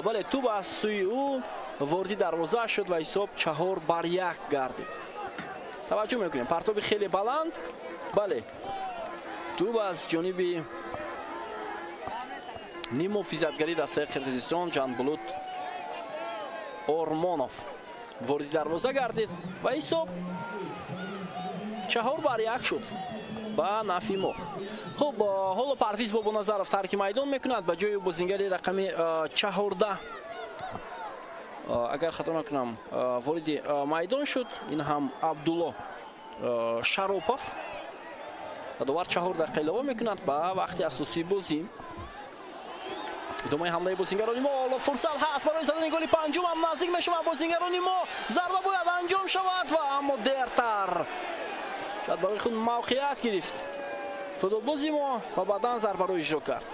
бале, тӯб аз сӯи ӯ вориди дарвоза шуд ва ҳисоб 4-1 гардид. Таваҷҷӯҳ мекунем, партоби хеле баланд, бале, тӯб аз ҷониби ниммуҳофизатгари дастаи Қирғизистон Ҷанбулут Ормонов вориди дарвоза гардид ва ҳисоб 4-1 шуд ба нафъи мо. Хуб, ҳоло Парвиз Бобоназаров тарки майдон мекунад, ба ҷои бозингари рақами 14, агар хато накунам, вориди майдон шуд. Ин ҳам Абдулло Шаропов. Довар 4 дақиқа илова мекунад ба вақти асосии бозӣ. Идомаи ҳамлаи бозингарони мо, ҳоло фурсат ҳаст барои задани голи панҷум, ҳам наздик мешавад бозингарони мо. Зарба бояд анҷом шавад ва аммо дертар Шояд барои худ мавқеият гирифт футболбози мо ва баъдан зарбаро иҷро кард.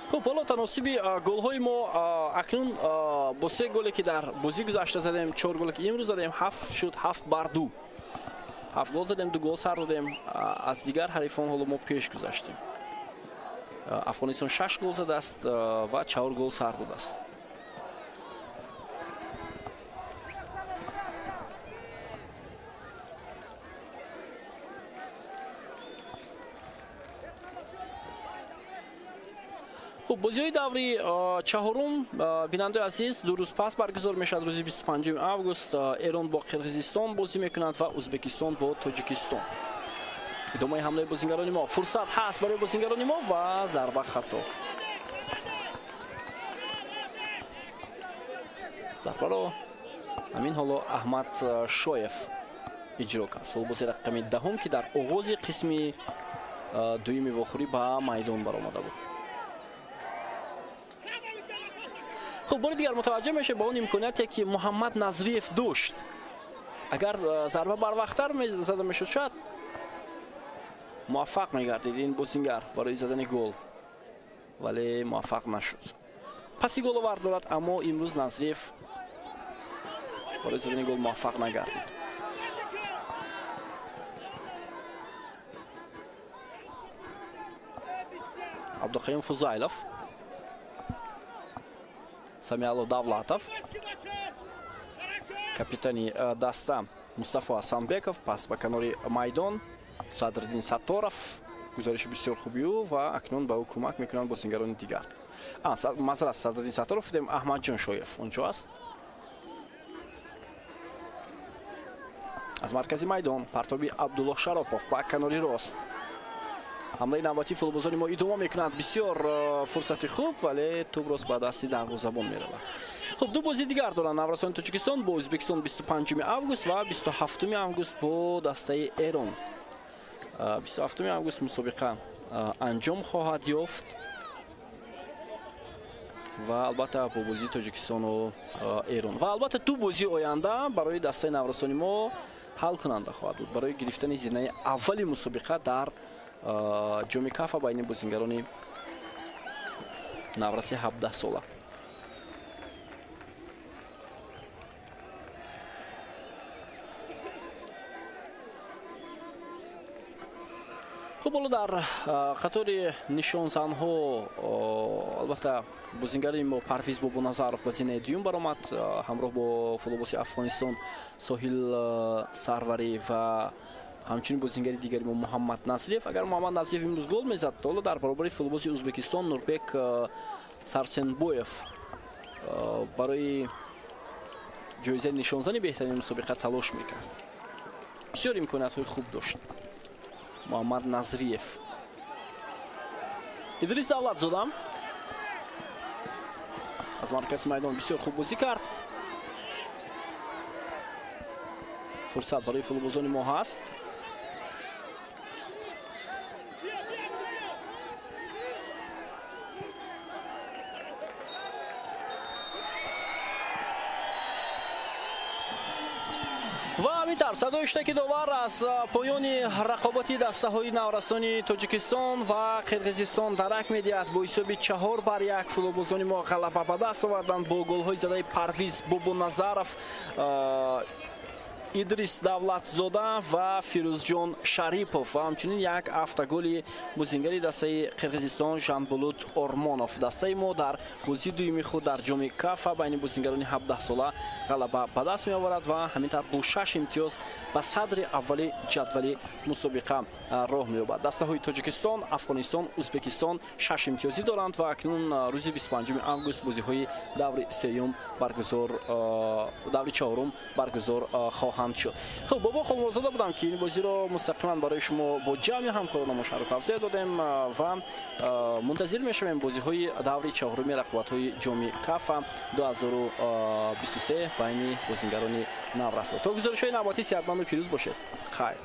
Хуб, ҳоло таносиби голҳои мо акнун бо 3 голе ки дар бозӣ гузашта задем, 4 голе ки имрӯз задем, 7 шуд, 7-2. 7 гол задем, 2 гол сар додем. Аз дигар ҳарифон ҳоло мо пеш гузаштем. Афғонистон 6 гол задааст ва 4 гол сар додааст. Хуб, бозиҳои даври чаҳорум, бинандаи азиз, 2 рӯз пас баргузор мешавад. Рӯзи 25 август Эрон бо Қирғизистон бозӣ мекунад ва Ӯзбекистон бо Тоҷикистон. Идомаи ҳамлаи бозингарони мо. Фурсат ҳаст барои бозингарони мо ва зарба хато. Зарбаро ҳамин ҳоло Аҳмад Шоев иҷро кард. Футболбози рақами 10 ки дар оғози қисми дуюми вохӯрӣ ба майдон баромада буд. Хуб, бори дигар мутаваҷҷеҳ мешавед ба он имконияте ки Муҳаммад Назриев дошт. Агар зарба барвақттар зада мешуд, шояд муваффақ мегардид ин бозингар барои задани гол, вале муваффақ нашуд. Паси головар дорад, аммо имрӯз Назриев барои задани гол муваффақ нагардид. Абдуқаюм Фузайлов, Самиало Давлатов, капитани даста Мустафо Асанбеков, пас ба канори майдон Садриддин Сатторов, гузориши бисёр хуби ӯ ва акнун ба ӯ кӯмак мекунанд бозингарони дигар. Масалан, Садриддин Сатторов дем Аҳмадҷон Шоев онҷо аст. Аз маркази майдон партоби Абдуллоҳ Шаропов ба канори рост. Ҳамлаи навбатии футболбозони мо идома мекунанд. Бисёр фурсати хуб, вале тӯб рост ба дасти дарвозабон меравад. Хуб, 2 бозии дигар доранд наврасони Тоҷикистон бо Ӯзбекистон 25 август ва 27 август бо дастаи Эрон. 27 август мусобиқа анҷом хоҳад ёфт ва албатта бо бозии Тоҷикистону Эрон. Ва албатта 2 бозии оянда барои дастаи наврасони мо ҳалкунанда хоҳад буд барои гирифтани зинаи аввали мусобиқа дар ҷоми Кафа байни бозингарони навраси 17 сола. Хуб, ҳоло дар қатори нишонзанҳо албатта бозингари мо Парвиз Бобоназаров ба зинаи дуюм баромад, ҳамроҳ бо футболбози Афғонистон Соҳил Сарварӣ ва ҳамчунин бозингари дигари мо Муҳаммад Насриев. Агар Муҳаммад Насриев имрӯз гол мезад, ҳоло дар баробари футболбози Ӯзбекистон Нурбек Сарсенбоев барои ҷоизаи нишонзани беҳтарини мусобиқа талош мекард. Бисёр имкониятҳои хуб дошт Муҳаммад Назриев. Идрис Давлатзода аз маркази майдон бисёр хуб бозӣ кард. Фурсат барои футболбозони мо ҳаст. Ва ҳамин тавр садои штаки довар аз поёни рақобати дастаҳои наврасони Тоҷикистон ва Қирғизистон дарак медиҳад. Бо ҳисоби 4-1 футболбозони мо ғалаба ба даст оварданд бо голҳои задаи Парвиз Бобоназаров, Идрис Давлатзода ва Фирӯзҷон Шарипов ва ҳамчунин як автоголи бозингари дастаи Қирғизистон Жанбулут Ормонов. Дастаи мо дар бозии дуюми худ дар ҷоми Кафа байни бозингарони 17 сола ғалаба ба даст меоварад ва ҳамин тавр бо 6 имтиёз ба садри аввали ҷадвали мусобиқа роҳ меёбад. Дастаҳои Тоҷикистон, Афғонистон, Ӯзбекистон 6 имтиёзӣ доранд ва акнун рӯзи 25 август бозиҳои даври сеюм баргузор, даври чаҳорум баргузор хоҳанд шуд. Хуб, Бобо Холмурзода будам ки ин бозиро мустақиман барои шумо бо ҷамъи ҳамкоронамон шарҳу тавзеҳ додем ва мунтазир мешавем бозиҳои даври чаҳоруми рақобатҳои ҷоми Кафа 2023 байни бозингарони наврасо. То гузоришҳои навбатӣ сиҳатманду пирӯз бошед. Хайр.